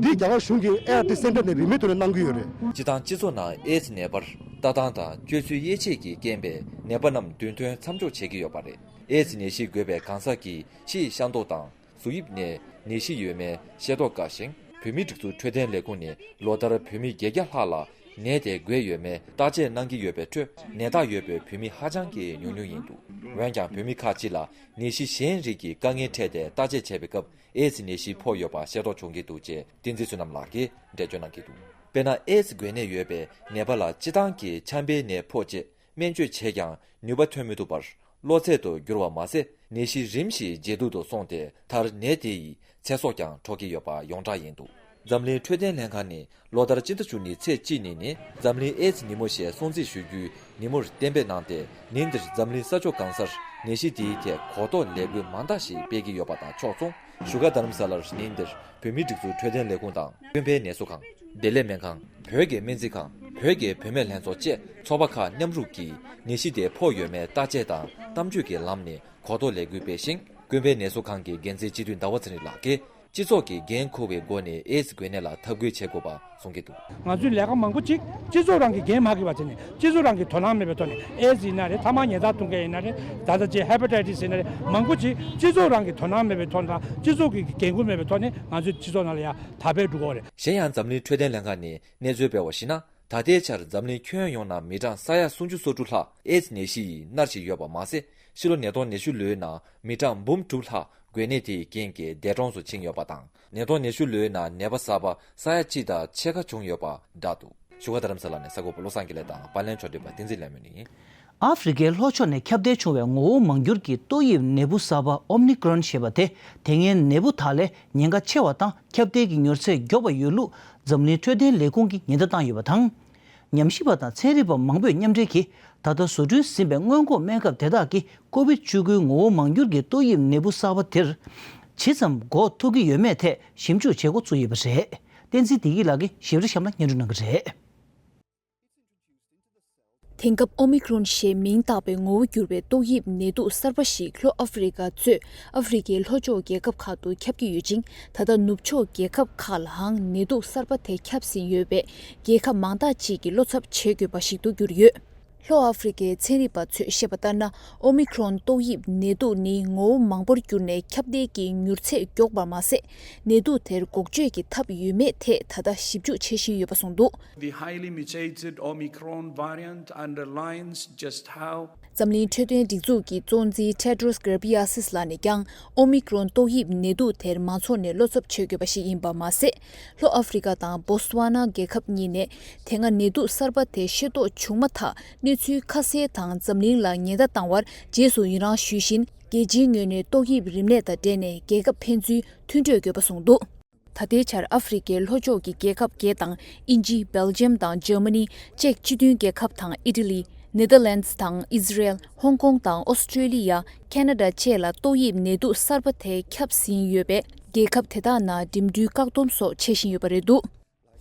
འདི་རྒྱ་གར་གཞུང་གི་ཨེ་ཨར་ཊི་སེན་ཊར་ནས་རིན་མེད་ཐོག་ནས་གནང་གི་ཡོད་རེད། སྤྱིར་བཏང་སྤྱི་ཚོགས་ནང་ཨེ་ཙི་ནད་པར་ལྟ་སྟངས་དང་སྤྱོད་ཚུལ་དབྱེ་འབྱེད་ཀྱི་རྐྱེན་པས་ནད་པ་རྣམས་མདུན་ཐོན་མཚམས་འཇོག་བྱེད་ཀྱི་ཡོད་པ་རེད། ཨེ་ཙི་ནད་གཞི་འགོས་པའི་གང་ཟག་གིས་ཕྱིའི་ཤ་མདོག་དང་གཟུགས་དབྱིབས་ནས་ནད་གཞི་ཡོད་མེད་ཤེས་རྟོགས་དཀའ་ཞིང་། བོད་མིའི་སྒྲིག་འཛུགས་འཕྲོད་བསྟེན་ལས་ཁུངས་ནས་ལོ་ལྟར་བོད་མི་བརྒྱད་བརྒྱ་ལྷག་ལ་ནད་དེ་འགོས་ཡོད་མེད་བརྟག་དཔྱད་གནང་གི་ཡོད་པའི་ཁྲོད། ནད་རྟགས་ཡོད་པའི་བོད་མི་ཧ་ཅང་གི་ཉུང་ཉུང་ཡིན་འདུག་འོན་ཀྱང་བོད་མི་ཁག་ཅིག་ལ་ནད་གཞི་གཞན་རིགས་ཀྱི་དཀའ་ངལ་འཕྲད་དེ་བརྟག་དཔྱད་བྱས་པའི་སྐབས་ཨེ་ཙི་ནད་གཞི་ཕོག་ཡོད་པ་ཤེས་རྟོགས་བྱུང་གི་འདུག་ཅེས་བསྟན་འཛིན་བསོད་ནམས་ལགས་ཀྱིས་འགྲེལ་བརྗོད་གནང་གི་འདུག་དཔེར་ན། ཨེ་ཙི་འགོས་ནད་ཡོད་པའི་ནད་པ་ལ་སྤྱིར་བཏང་གི་ཆམ་པའི་ནད་ཕོག་རྗེས་སྨན་བཅོས་བྱས་ཀྱང་ནུས་པ་ཐོན་མི་ཐུབ་པར། གློ་ཚད་དུ་འགྱུར་བ་མ་ཟད། ནད་གཞི་རིམ་བཞིན་ཇེ་སྡུག་ཏུ་སོང་སྟེ། མཐར་ནད་དེ་ཡིས་ཚེ་སྲོག་ཀྱང་འཕྲོག་གི་ཡོད་པ་ཡོངས་གྲགས་ཡིན་འདུག་འཛམ་གླིང་འཕྲོད་བསྟེན་ལྷན་ཁང་ནི་ལོ་ལྟར་སྤྱི་ཟླ་བཅུ་གཉིས་ཚེས་གཅིག་ཉིན་ནི་འཛམ་གླིང་ཨེ་ཙི་ཉིན་མོ་ཞེས་སྲུང་བརྩི་ཞུ་རྒྱུའི་ཉིན་མོར་གཏན་འབེབས་གནང་སྟེ། ཉིན་འདིར་འཛམ་གླིང་ས་ཕྱོགས་གང་སར་ནད་གཞི་དེའི་ཐད་གོ་རྟོགས་ལས་འགུལ་མང་དག་ཞིག་སྤེལ་གྱི་ཡོད་པ་དང་ཕྱོགས་མཚུངས། བཞུགས་སྒར་རྡ་རམ་ས་ལར་ཉིན་འདིར་བོད་མིའི་སྒྲིག་འཛུགས་འཕྲོད་བསྟེན་ལས་ཁུངས་དང་། ཀུན་ཕན་ནད་གསོ་ཁང་། བདེ་ལེགས་སྨན་ཁང་། བོད་ཀྱི་སྨན་རྩིས་ཁང་། བོད་ཀྱི་བུད་མེད་ལྷན་ཚོགས་བཅས་ཚོགས་པ་ཁག་མཉམ་རུབ་ཀྱིས་ནད་གཞི་དེ་ཕོག་ཡོད་མེད་བརྟག་དཔྱད་དང་གཏམ་བརྗོད་ཀྱི་ལམ་ནས་གོ་རྟོགས་ལས་འགུལ་སྤེལ་ཞིང་། ཀུན་ཕན་ནད་གསོ་ཁང་གི་འགན་འཛིན་སྤྱི་འཐུས་ཟླ་བ་ཚེ་རིང་ལགས་ཀྱིས། སྤྱི་ཚོགས་ཀྱི་འགན་འཁུར་བའི་སྒོ་ནས་ཨེ་ཙི་འགོས་ནད་ལ་འཐབ་རྒོལ་བྱེད་དགོས་པ་གསུང་གི་འདུག་ང་ཚོའི་ལས་ཀ་མང་པོ་ཅིག་སྤྱི་ཚོགས་རང་གི་འགན་མ་འཁྱེར་བ་བྱས་ནས། སྤྱི་ཚོགས་རང་གི་དོ་སྣང་མེད་པའི་ཐོག་ནས། ཨེ་ཙི་ཡིན་ན་རེད། ཐ་མག་ཉལ་ཐ་འཐུང་མཁན་ཡིན་ན་རེད། ད་ལྟ་ཅིག་ཧེ་པ་ཊའི་ཊི་སི་ཡིན་ན་རེད། མང་པོ་ཅིག་སྤྱི་ཚོགས་རང་གི་དོ་སྣང་མེད་པའི་ཐོག་དང་། སྤྱི་ཚོགས་ཀྱི་འགན་འཁུར་མེད་པའི་ཐོག་ནས་ང་ཚོའི་སྤྱི་ཚོགས་ནང་ལ་ཡང་དར་སྤེལ་འགྲོ་གི་ཡོད་རེད། གཞན་ཡང་། འཛམ་གླིང་འཕྲོད་བསྟེན་ལྷན་ཁང་ནས་གནས་ཚུལ་སྤེལ་བར་གཞིགས་ན། ད་ལྟའི་ཆར་འཛམ་གླིང་ཁྱོན་ཡོངས་ནང་མི་གྲངས་ས་ཡ་སུམ་ཅུ་སོ་དྲུག་ལྷག་ཨེ་ཙི་ནད་གཞི་ཡིས་མནར་བཞིན་ཡོད་པ་མ་ཟད། ཕྱི་ལོ་ཉིས་སྟོང་ཉི་ཤུ་ལོའི་ནང་མི་གྲངས་འབུམ་དྲུག་ལྷག་འགོས་ནད་དེ་ཡི་རྐྱེན་གྱིས་འདས་གྲོངས་སུ་ཕྱིན་ཡོད་པ་དང་། ཉིས་སྟོང་ཉི་ཤུ་ལོའི་ནང་ནད་པ་གསར་པ་ས་ཡ་གཅིག་དང་ཕྱེད་ཀ་བྱུང་ཡོད་པ་བསྒྲགས་འདུག་བཞུགས་སྒར་རྡ་རམ་ས་ལ་ནས་གསར་འགོད་པ་བློ་བཟང་དགེ་ལེགས་དང་། པར་ལེན་ཕྱོགས་སྒྲིག་པ་བསྟན་འཛིན་ལྷ་མོ་ཡིན། ཨ་ཧྥེ་རི་ཁའི་ལྷོ་ཕྱོགས་ནས་ཁྱབ་གདལ་བྱུང་བའི་ངོ་བོ་མང་འགྱུར་གྱི་ཏོག་དབྱིབས་ནད་འབུ་གསར་པ་ཨོ་མི་ཀྲོན་ཞེས་པ་དེ། དེ་སྔའི་ནད་འབུ་དག་ལས་ཉེན་ཁ་ཆེ་བ་དང་། ཁྱབ་གདལ་གྱི་མྱུར་ཚད་མགྱོགས་པ་ཡོད་ལུགས་འཛམ་གླིང་འཕྲོད་བསྟེན་ལས་ཁུངས་ཀྱིས་ཉེན་བརྡ་བཏང་ཡོད་པ་དང་། ཉམས་ཞིབ་པ་དང་ཚན་རིག་པ་མང་པོས་མཉམ་འབྲེལ་གྱིས། ད་ལྟ་བཟོ་སྐྲུན་ཟིན་པའི་སྔོན་འགོག་སྨན་ཁབ་དེ་དག་གིས་ཀོ་བིད་བཅུ་དགུའི་ངོ་བོ་མང་འགྱུར་གྱི་ཏོག་དབྱིབས་ནད་འབུ་གསར་པ་དེར་ཇི་ཙམ་འགོག་ཐུབ་ཀྱི་ཡོད་མེད་ཐད་ཞིབ་འཇུག་བྱེད་འགོ་ཚུགས་ཡོད་པ་རེད། བསྟན་འཛིན་བདེ་སྐྱིད་ལགས་ཀྱིས་ཞིབ་ཕྲ་གཤམ་ལ་སྙན་སྒྲོན་གནང་གི་རེད། དེང་སྐབས་ཨོ་མི་ཀྲོན་ཞེས་མིང་བཏགས་པའི་ངོ་བོ་འགྱུར་བའི་ཏོག་དབྱིབས་ནད་དུག་གསར་པ་ཞིག་ལྷོ་ཨ་ཧྥེ་རི་ཀ་གཙོས་ཨ་ཧྥེ་རི་ཀའི་ལྷོ་ཕྱོགས་རྒྱལ་ཁབ་ཁག་ཏུ་ཁྱབ་ཀྱི་ཡོད་ཅིང་། ད་ལྟ་ནུབ་ཕྱོགས་རྒྱལ་ཁབ་ཁག་ལའང་ནད་དུག་གསར་པ་དེ་ཁྱབ་ཟིན་ཡོད་པས། རྒྱལ་ཁབ་མང་དག་ཅིག་གིས་བློ་འཚབ་བྱེད་དགོས་པ་ཞིག་ཏུ་གྱུར་ཡོད། ལྷོ་ཨ་ཧྥེ་རི་ཀའི་ཚན་རིག་པ་ཚོས་བཤད་པ་ལྟར་ན། ཨོ་མི་ཀྲོན་ཏོག་དབྱིབས་ནད་དུག་ནི་ངོ་བོ་མང་པོར་གྱུར་ནས་ཁྱབ་གདལ་གྱི་མྱུར་ཚད་མགྱོགས་པར་མ་ཟད། ནད་དུག་དེར་འགོག་བཅོས་ཀྱི་ཐབས་ཡོད་མེད་ཐད་ད་ལྟ་ཞིབ་འཇུག་བྱེད་བཞིན་ཡོད་པ་གསུངས་འདུག། The highly mutated Omicron variant underlines just how འཛམ་གླིང་འཕྲོད་བསྟེན་སྒྲིག་འཛུགས་ཀྱི་གཙོ་འཛིན་Tedros Ghebreyesus ལགས་ནས་ཀྱང་། ཨོ་མི་ཀྲོན་ཏོག་དབྱིབས་ནད་དུག་དེར་མང་ཚོགས་ནས་བློ་འཚབ་བྱེད་དགོས་པ་ཞིག་ཡིན་པ་མ་ཟད། ལྷོ་ཨ་ཧྥེ་རི་ཀ་དང་བོ་སི་ཝ་ན་རྒྱལ་ཁབ་གཉིས་ནས། དེ་སྔ་ནད་དུག་གསར་པ་དེ་ཤེས་རྟོགས་བྱུང་མ་ཐག་གནས་ཚུལ་ཁ་གསལ་དང་འཛམ་གླིང་ལ་ཉེན་བརྡ་བཏང་བར་རྗེས་སུ་ཡི་རང་ཞུས་བཞིན། རྒྱལ་སྤྱིའི་ངོས་ནས་ཏོག་དབྱིབས་རིམས་ནད་དང་འབྲེལ་ནས་རྒྱལ་ཁབ་ཕན་ཚུན་མཐུན་གྲོས་དགོས་པ་གསུངས་འདུག། ད་ལྟའི་ཆར་ཨ་ཧྥེ་རི་ཀའི་ལྷོ་ཕྱོགས་ཀྱི་རྒྱལ་ཁབ་བརྒྱད་དང་། དབྱིན་ཇི། སྦེལ་ཇམ་དང་འཇར་མ་ནི། ཅེཀ་སྤྱི་མཐུན་རྒྱལ་ཁབ་དང་ཨི་ཊ་ལི། ནེ་དར་ལེནྜ་དང་ཨི་ཟི་རེལ། ཧོང་ཀོང་དང་ཨོ་སི་ཀྲེ་ལི་ཡ། ཁེ་ན་ཌ་བཅས་ལ་ཏོག་དབྱིབས་ནད་དུག་གསར་པ་དེ་ཁྱབ་ཟིན་ཡོད་པས། རྒྱལ་ཁབ་དེ་དག་ནང་འགྲིམ་འགྲུལ་བཀག་སྡོམ་སོགས་བྱེད་བཞིན་ཡོད་པ་རེད་འདུག།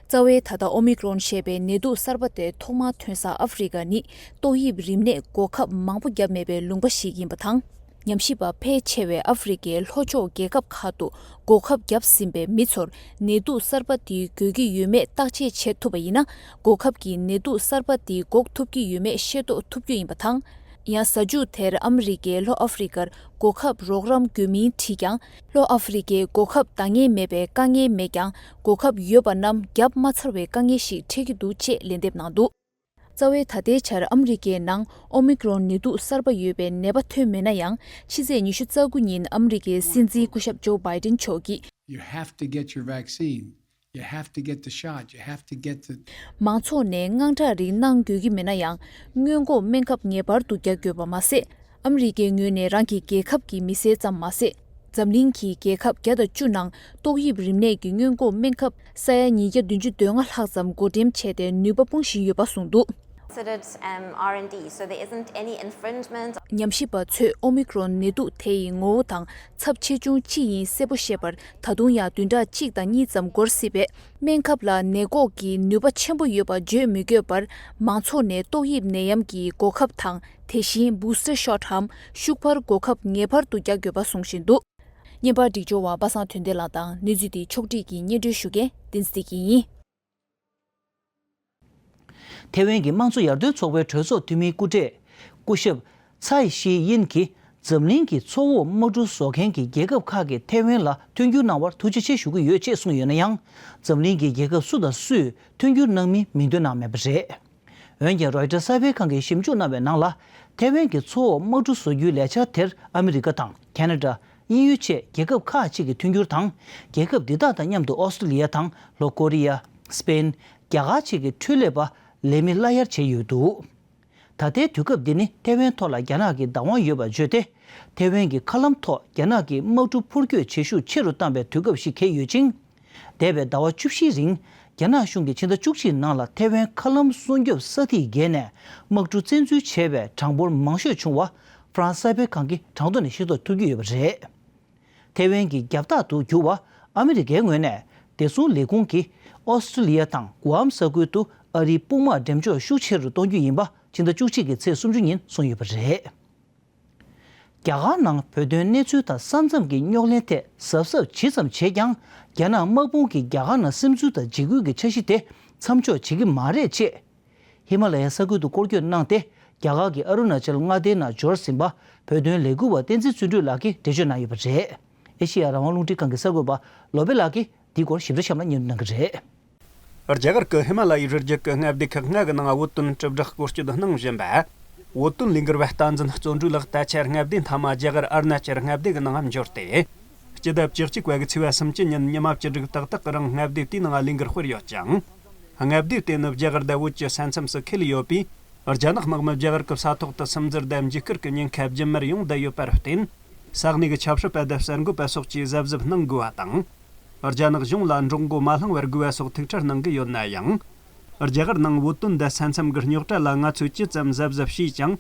རྩ་བའི་ད་ལྟ་ཨོ་མི་ཀྲོན་ཞེས་པའི་ནད་དུག་གསར་པ་དེ་ཐོག་མར་ཐོན་ས་ཨ་ཧྥེ་རི་ཀ་ནི་ཏོག་དབྱིབས་རིམས་ནད་འགོག་ཁབ་མང་པོ་བརྒྱབ་མེད་པའི་ལུང་པ་ཞིག་ཡིན་པ་དང་། ཉམས་ཞིབ་པ་ཕལ་ཆེ་བས་ཨ་ཧྥེ་རི་ཀའི་ལྷོ་ཕྱོགས་རྒྱལ་ཁབ་ཁག་ཏུ་འགོག་ཁབ་བརྒྱབ་ཟིན་པའི་མི་ཚོར་ནད་དུག་གསར་པ་དེ་འགོས་ཀྱི་ཡོད་མེད་བརྟག་དཔྱད་བྱེད་ཐུབ་པ་ཡིན་ན། འགོག་ཁབ་ཀྱིས་ནད་དུག་གསར་པ་དེ་འགོག་ཐུབ་ཀྱི་ཡོད་མེད་ཤེས་རྟོགས་ཐུབ་རྒྱུ་ཡིན་པ་དང་། ཡང་གཟའ་མཇུག་དེར་ཨ་མི་རི་ཀས་ལྷོ་ཨ་ཧྥེ་རི་ཀར་འགོག་ཁབ་རོགས་རམ་དགོས་མིན་དྲིས་ཀྱང་། ལྷོ་ཨ་ཧྥེ་རི་ཀས་འགོག་ཁབ་འདང་ངེས་མེད་པའི་དཀའ་ངལ་མེད་ཀྱང་། འགོག་ཁབ་ཡོད་པ་རྣམས་བརྒྱབ་མ་ཚར་བའི་དཀའ་ངལ་ཞིག་འཕྲད་ཀྱི་འདུག་ཅེས་ལན་འདེབས་གནང་འདུག། རྩ་བའི་ད་ལྟའི་ཆར་ཨ་མི་རི་ཀའི་ནང་ཨོ་མི་ཀྲོན་ནད་དུག་གསར་པ་ཡོད་པའི་ནད་པ་ཐོན་མེད་ན་ཡང་། ཕྱི་ཚེས་ཉི་ཤུ་རྩ་དགུ་ཉིན་ཨ་མི་རི་ཀའི་སྲིད་འཛིན་སྐུ་ཞབས་ཇོ་བྷའི་ཏིན་མཆོག་གིས། You have to get your vaccine. You have to get the shot. You have to get the མང་ཚོགས་ནས་དངངས་སྐྲག་རིགས་གནང་དགོས་ཀྱི་མེད་ན་ཡང་། སྔོན་འགོག་སྨན་ཁབ་ངེས་པར་དུ་རྒྱག་དགོས་པ་མ་ཟད། ཨ་མི་རི་ཀའི་ངོས་ནས་རང་གི་རྒྱལ་ཁབ་ཀྱི་མི་སེར་ཙམ་མ་ཟད། འཛམ་གླིང་གི་རྒྱལ་ཁབ་བརྒྱ་དང་བཅུ་ནང་ཏོག་དབྱིབས་རིམས་ནད་ཀྱི་སྔོན་འགོག་སྨན་ཁབ་ས་ཡ་ཉིས་བརྒྱ་བདུན་ཅུ་དོན་ལྔ་ལྷག་ཙམ་བགོ་འགྲེམས་བྱས་ཏེ་ནུས་པ་སྤུངས་བཞིན་ཡོད་པ་གསུངས་འདུག། Considered, um, R and D, so there isn't any infringement. ཉམས་ཞིབ་པ་ཚོས་ཨོ་མི་ཀྲོན་ནད་དུག་དེ་ཡི་ངོ་བོ་དང་ཚབས་ཆེ་ཆུང་ཅི་ཡིན་གསལ་པོ་ཤེས་པར་ད་དུང་ཡང་བདུན་ཕྲག་གཅིག་དང་གཉིས་ཙམ་འགོར་སྲིད་པས། སྨན་ཁབ་ལ་ནད་འགོག་གི་ནུས་པ་ཆེན་པོ་ཡོད་པ་བརྗོད་མི་དགོས་པར། མང་ཚོགས་ནས་ཏོག་དབྱིབས་ནད་ཡམས་ཀྱི་འགོག་ཁབ་དང་། དེ་བཞིན་booster shot འམ་ཤུགས་འཕར་འགོག་ཁབ་ངེས་པར་དུ་རྒྱག་དགོས་པ་གསུང་བཞིན་འདུག། བརྙན་པར་སྒྲིག་སྦྱོར་བ་པ་སངས་དོན་ལྡན་ལགས་དང་། གནས་ཚུལ་འདི་ཕྱོགས་སྒྲིག་གིས་སྙན་སྒྲོན་ཞུ་མཁན་བསྟན་འཛིན་བདེ་སྐྱིད་ཡིན། ཐེ་ཝན་གྱི་དམངས་གཙོ་ཡར་ཐོན་ཚོགས་པའི་གྲོས་ཚོགས་འཐུས་མིའི་སྐུ་གྲས། སྐུ་ཞབས་ཚའེ་ཤི་དབྱིན་གྱིས། འཛམ་གླིང་གི་མཚོ་འོག་དམག་གྲུ་བཟོ་མཁན་གྱི་རྒྱལ་ཁབ་ཁག་གིས་ཐེ་ཝན་ལ་མཐུན་འགྱུར་གནང་བར་ཐུགས་རྗེ་ཆེ་ཞུ་གི་ཡོད་ཅེས་གསུངས་ཡོད་ན་ཡང་། འཛམ་གླིང་གི་རྒྱལ་ཁབ་སུ་དང་སུས་མཐུན་འགྱུར་གནང་མིན་མིང་འདོན་གནང་མེད་པ་རེད། འོན་ཀྱང་རོའི་ཊར་གསར་སྤེལ་ཁང་གིས་ཞིབ་འཇུག་གནང་བའི་ནང་ལ། ཐེ་ཝན་གྱི་མཚོ་འོག་དམག་གྲུ་བཟོ་རྒྱུའི་ལས་འཆར་དེར་ཨ་མི་རི་ཀ་དང་ཁེ་ན་ཌ། དབྱིན་ཡུལ་བཅས་རྒྱལ་ཁབ་ཁག་ཅིག་གི་མཐུན་འགྱུར་དང་། རྒྱལ་ཁབ་འདི་དག་དང་མཉམ་དུ་ཨོ་སི་ཀྲི་ལི་ཡ་དང་ལྷོ་ཀོ་རི་ཡ། སི་པེན། རྒྱ་གར་བཅས་ཀྱི་འཕྲོད་ལས་པ་ལས་མི་གླ་གཡར་བྱས་ཡོད་འདུག། ད་ལྟའི་དུས་སྐབས་འདི་ནི་ཐེ་ཝན་ཐོག་ལ་རྒྱ་ནག་གི་བདག་དབང་ཡོད་པར་བརྗོད་དེ། ཐེ་ཝན་གྱི་མཁའ་ལམ་ཐོག་རྒྱ་ནག་གི་དམག་གྲུ་འཕུར་སྐྱོད་བྱེད་ཤུགས་ཆེ་རུ་བཏང་བའི་དུས་སྐབས་ཤིག་འཁེལ་ཡོད་ཅིང་། འདས་པའི་ཟླ་བ་བཅུ་བཞིའི་རིང་། རྒྱ་ནག་གཞུང་གིས་ཕྱི་ཟླ་བཅུ་གཅིག་ནང་ལ་ཐེ་ཝན་མཁའ་ལམ་སྲུང་སྐྱོབ་ས་ཐིག་བརྒལ་ནས་དམག་གྲུ་བཙན་འཛུལ་བྱས་པའི་གྲངས་འབོར་མང་ཤོས་བྱུང་བ་ཧྥ་རན་སི་གསར་སྤེལ་ཁང་གི་གྲངས་ཐོ་ནས་ཤེས་རྟོགས་ཐུབ་ཀྱི་ཡོད་པ་རེད། ཐེ་ཝན་གྱི་རྒྱབ་རྟགས་སུ་གྱུར་བ་ཨ་མི་རི་ཀའི་ངོས་ནས་བདེ་སྲུང་ལས་ཁུངས་ཀྱིས་ཨོ་སི་ཀྲི་ལི་ཡ་དང་གུ་ཨམ་ས་ཁུལ་དུ་ཨ་རིའི་དཔུང་དམག་འགྲེམས་འཇོག་ཤུགས་ཆེ་རུ་གཏོང་རྒྱུ་ཡིན་པ་ཕྱི་ཟླ་བཅུ་གཅིག་གི་ཚེས་སུམ་ཅུ་ཉིན་གསུངས་ཡོད་པ་རེད། རྒྱ་གར་ནང་བོད་དོན་གནས་ཚུལ་དང་ས་མཚམས་ཀྱི་རྙོག་གླེང་ཐད་གཟབ་གཟབ་ཇི་ཙམ་བྱས་ཀྱང་། རྒྱ་ནག་དམག་དཔུང་གིས་རྒྱ་གར་ནང་སིམ་འཛུལ་དང་འཇིགས་སྐུལ་གྱི་འཆར་གཞི་དེ་མཚམས་འཇོག་བྱེད་ཀྱི་མ་རེད་ཅེས། ཧི་མ་ལ་ཡའི་ས་ཁུལ་དུ་སྐོར་སྐྱོད་གནང་སྟེ། རྒྱ་གར་གྱི་ཨ་རུ་ན་ཅལ་མངའ་སྡེའི་ནང་འབྱོར་ཟིན་པ་བོད་དོན་ལས་འགུལ་བ་བསྟན་འཛིན་བརྩོན་འགྲུས་ལགས་ཀྱིས་འགྲེལ་བརྗོད་གནང་ཡོད་པ་རེད། ཨེ་ཤེ་ཡ་རང་དབང་རླུང་འཕྲིན་ཁང་གི་གསར་འགོད་པ་བློ་བྷེ་ལགས་ཀྱིས་འདི་སྐོར་ཞིབ་ཕྲ་གཤམ་ལ་སྙན་སྒྲོན་གནང་གི་རེད། རྒྱ་གར་གྱི་ཧི་མ་ལ་ཡའི་རི་རྒྱུད་ཀྱི་མངའ་སྡེ་ཁག་ལྔ་གི་ནང་བོད་དོན་དྲིལ་བསྒྲགས་སྐོར་སྐྱོད་གནང་བཞིན་པ། བོད་དོན་ལས་འགུལ་བ་བསྟན་འཛིན་བརྩོན་འགྲུས་ལགས་ད་ཆ་མངའ་སྡེ་མཐའ་མ་རྒྱ་གར་ཨ་རུ་ན་ཅལ་མངའ་སྡེ་གི་ནང་འབྱོར་ཏེ། སྤྱི་ཟླ་བཅུ་གཅིག་པ་གི་ཚེས་པ་སུམ་ཅུ་ཉིན་ཉི་མ་བཅུ་དྲུག་ཏག་ཏག་གི་རིང་མངའ་སྡེ་དེའི་ནང་ལས་འགུལ་སྤེལ་ཡོད་ཅིང་། མངའ་སྡེ་དེ་ནི་རྒྱ་གར་དང་བོད་ཀྱི་ས་མཚམས་སུ་འཁེལ་ཡོད་པས། རྒྱ་ནག་དམག་མི་རྒྱ་གར་གྱི་ས་ཐོག་ཏུ་སིམ་འཛུལ་དང་འཇིགས་སྐུལ་གྱི་ཉེན་ཁ་རྒྱུན་མར་ཡོང་བསྡད་ཡོད་པར་བརྟེན། ས་གནས་ཀྱི་ཆབ་སྲིད་པ་དང་གསར་འགོད་པ་སོགས་ཀྱིས་གཟབ་གཟབ་གནང་དགོས་པ་དང་། རྒྱ་ནག་གཞུང་ལ་འགྲོ་མགོ་མ་བླངས་པར་དགོས་པ་སོགས་ཐུགས་ཁྲལ་གནང་གི་ཡོད་ན་ཡང་། རྒྱ་གར་ནང་བོད་དོན་དང་ས་མཚམས་ཀྱི་རྙོག་དྲ་ལ་ང་ཚོས་ཇི་ཙམ་གཟབ་གཟབ་བྱས་ཀྱང་།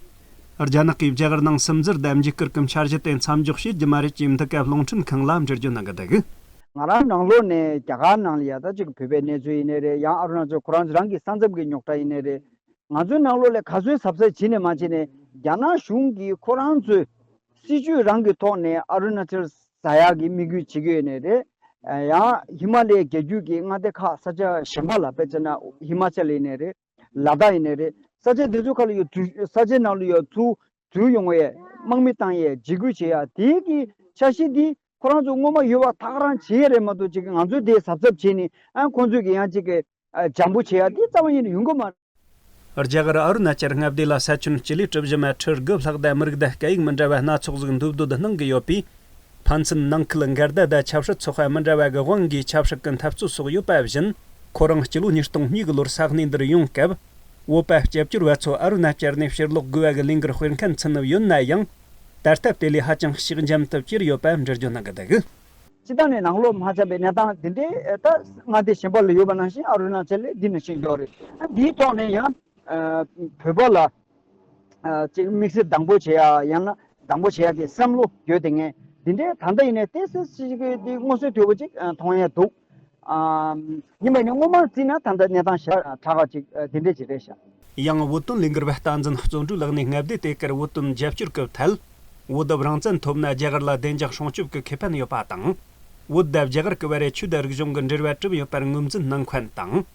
རྒྱ་ནག་གིས་རྒྱ་གར་ནང་སིམ་འཛུལ་དང་འཇིགས་སྐུལ་གྱི་འཆར་གཞི་དེ་མཚམས་འཇོག་བྱེད་རྒྱུ་མ་རེད་ཅེས་འདི་སྐབས་རླུང་འཕྲིན་ཁང་ལ་འགྲེལ་བརྗོད་གནང་གི་འདུག། ང་རང་ནང་ལོགས་ནས་རྒྱ་གར་ནང་ལ་ཡ་ད་ཅིག་བོད་པའི་གནས་ཚུལ་ཡིན་ནའི་རེད། ཡང་ཨ་རུ་ན་ཅལ་ཁོ་རང་ཚོ་རང་གི་ས་མཚམས་ཀྱི་རྙོག་དྲ་ཡིན་ནའི་རེད། ང་ཚོའི་ནང་ལོགས་ལ་ག་ཚོད་གཟབ་གཟབ་བྱས་ནས་མ་བྱས་ནས་རྒྱ་ནག་གཞུང་གིས་ཁོ་རང་ཚོའི་སྲིད་ཇུས་རང་གི་ཐོག་ནས་ཨ་རུ་ན་ཅལ་ཟ་ཡག་གི་དམིགས་ཡུལ་བྱེད་ཀྱི་ཡོད་ནའི་རེད། ཡང་ཧི་མ་ལའི་རྒྱལ་རྒྱུད་ཀྱི་མངའ་སྡེ་ཁག་ས་ཆ་གཞན་པ་ལ་དཔེ་བྱས་ན་ཧི་མ་ཅལ་ཡིན་ནའི་རེད། ལ་དྭགས་ཡིན་ནའི་རེད། ས་ཆ་དེ་ཚོ་ཁག་ལ་ཡོད་ཚུལ་ས་ཆའི་ནང་ལ་ཡོད་ཚུལ་འཛུལ་ཡོང་བའི་དམག་མི་བཏང་ཡས་འཇིགས་སྐུལ་བྱེད་ཡ་དེའི་གི་འཆར་གཞི་འདི་ཁོ་རང་ཚོ་སྔོན་མ་ཡོད་པ་ད་ག་རང་བྱེད་ཡས་རེད་མ་གཏོགས་ཅིག་ང་ཚོས་དེ་གཟབ་གཟབ་བྱས་ནས་ཨ་ཁོང་ཚོས་ཀྱི་ཡང་ཅིག་གི་ཨ་འཇམ་པོ་བྱེད་ཡ་དེ་རྩ་བ་ཉིད་ནས་ཡོང་གི་མ་རེད། རྒྱ་གར་ཨ་རུ་ན་ཅལ་མངའ་སྡེ་ལ་ས་ཁྱོན་སྤྱི་ལེ་གྲུ་བཞི་མ་ཁྲི་དགུ་ལྷག་དང་མི་རིགས་དང་སྐད་ཡིག་མི་འདྲ་བ་སྣ་ཚོགས་ཟིག་འདུས་སྡོད་གནང་གི་ཡོད་པས། ཕན་ཚུན་ནང་ཁུལ་འགལ་ཟླ་དང་ཆབ་སྲིད་ཚོགས་པ་མི་འདྲ་བ་གི་དབང་གིས་ཆབ་སྲིད་ཀྱི་འཐབ་རྩོད་སོགས་ཡོད་པ་བཞིན། ཁོ་རང་སྤྱི་ལོ་ཉིས་སྟོང་གཉིས་གི་ལོར་ས་གནས་འདིར་ཡོང་སྐབས། བོད་པ་སྐྱབས་བཅོལ་བ་ཚོ་ཨ་རུ་ན་ཅལ་ནས་ཕྱིར་ལོག་དགོས་པ་གི་ལས་འགུལ་སྤེལ་མཁན་ཚུད་ནི་ཡོད་ན་ཡང་། ད་ལྟ་དེ་ལས་ཧ་ཅང་ཞིག་འཇམ་དུ་གྱུར་ཡོད་པ་འགྲེལ་བརྗོད་གནང་གི་འདུག། སྤྱི་བཏང་ནས་ནང་ལོགས་མ་ཆགས་པའི་གནས་སྟངས་འདི་འདྲའི་ད་མངའ་སྡེ་གཞན་པ་ལ་ཡོད་པ་ནང་བཞིན་ཨ་རུ་ན་ཅལ་ལ་འདི་ནང་བཞིན་ཡོད་རེད། འདིའི་ཐོག་ནས་ཡང་བོད་པ་ལ་ཅིག་དམིགས་བསལ་སྡང་པོ་བྱེད་ཡ་ཡང་ན་སྡང་པོ་བྱེད་ཡ་གི་བསམ་བློ་ཡོད་དེ་ངས་འདི་འདྲའི་ད་ལྟ་ཡིན་ནའི་ཏོག་ཙམ་ཅིག་གི་འདི་མངོན་གསལ་དོད་པོ་ཅིག་མཐོང་ཡ་འདུག། ཨ། ཉིན་མ་ནི་སྔོན་མ་བརྩིས་ན་ད་ལྟ་གནས་སྟངས་ཞེ་དྲག་ཅིག་ཨ། དེ་འདྲས་ཅིག་རེད་ཤག། ཡང་བོད་དོན་ལས་འགུལ་བ་བསྟན་འཛིན་བརྩོན་འགྲུས་ལགས་ནས་མངའ་སྡེ་དེ་གར་བོད་དོན་རྒྱབ་སྐྱོར་སྐབས་ཐད། བོད་དུ་རང་བཙན་ཐོབ་ན་རྒྱ་གར་ལ་བདེ་འཇགས་སྲུང་སྐྱོབ་ཀྱི་ཁེ་ཕན་ཡོད་པ་དང་། བོད་དང་རྒྱ་གར་གྱི་བར་ཆོས་དང་རིག་གཞུང་གི་འབྲེལ་བ་གྲུབ་ཡོད་པར་ངོས་འཛིན་གནང་མཁན་དང་།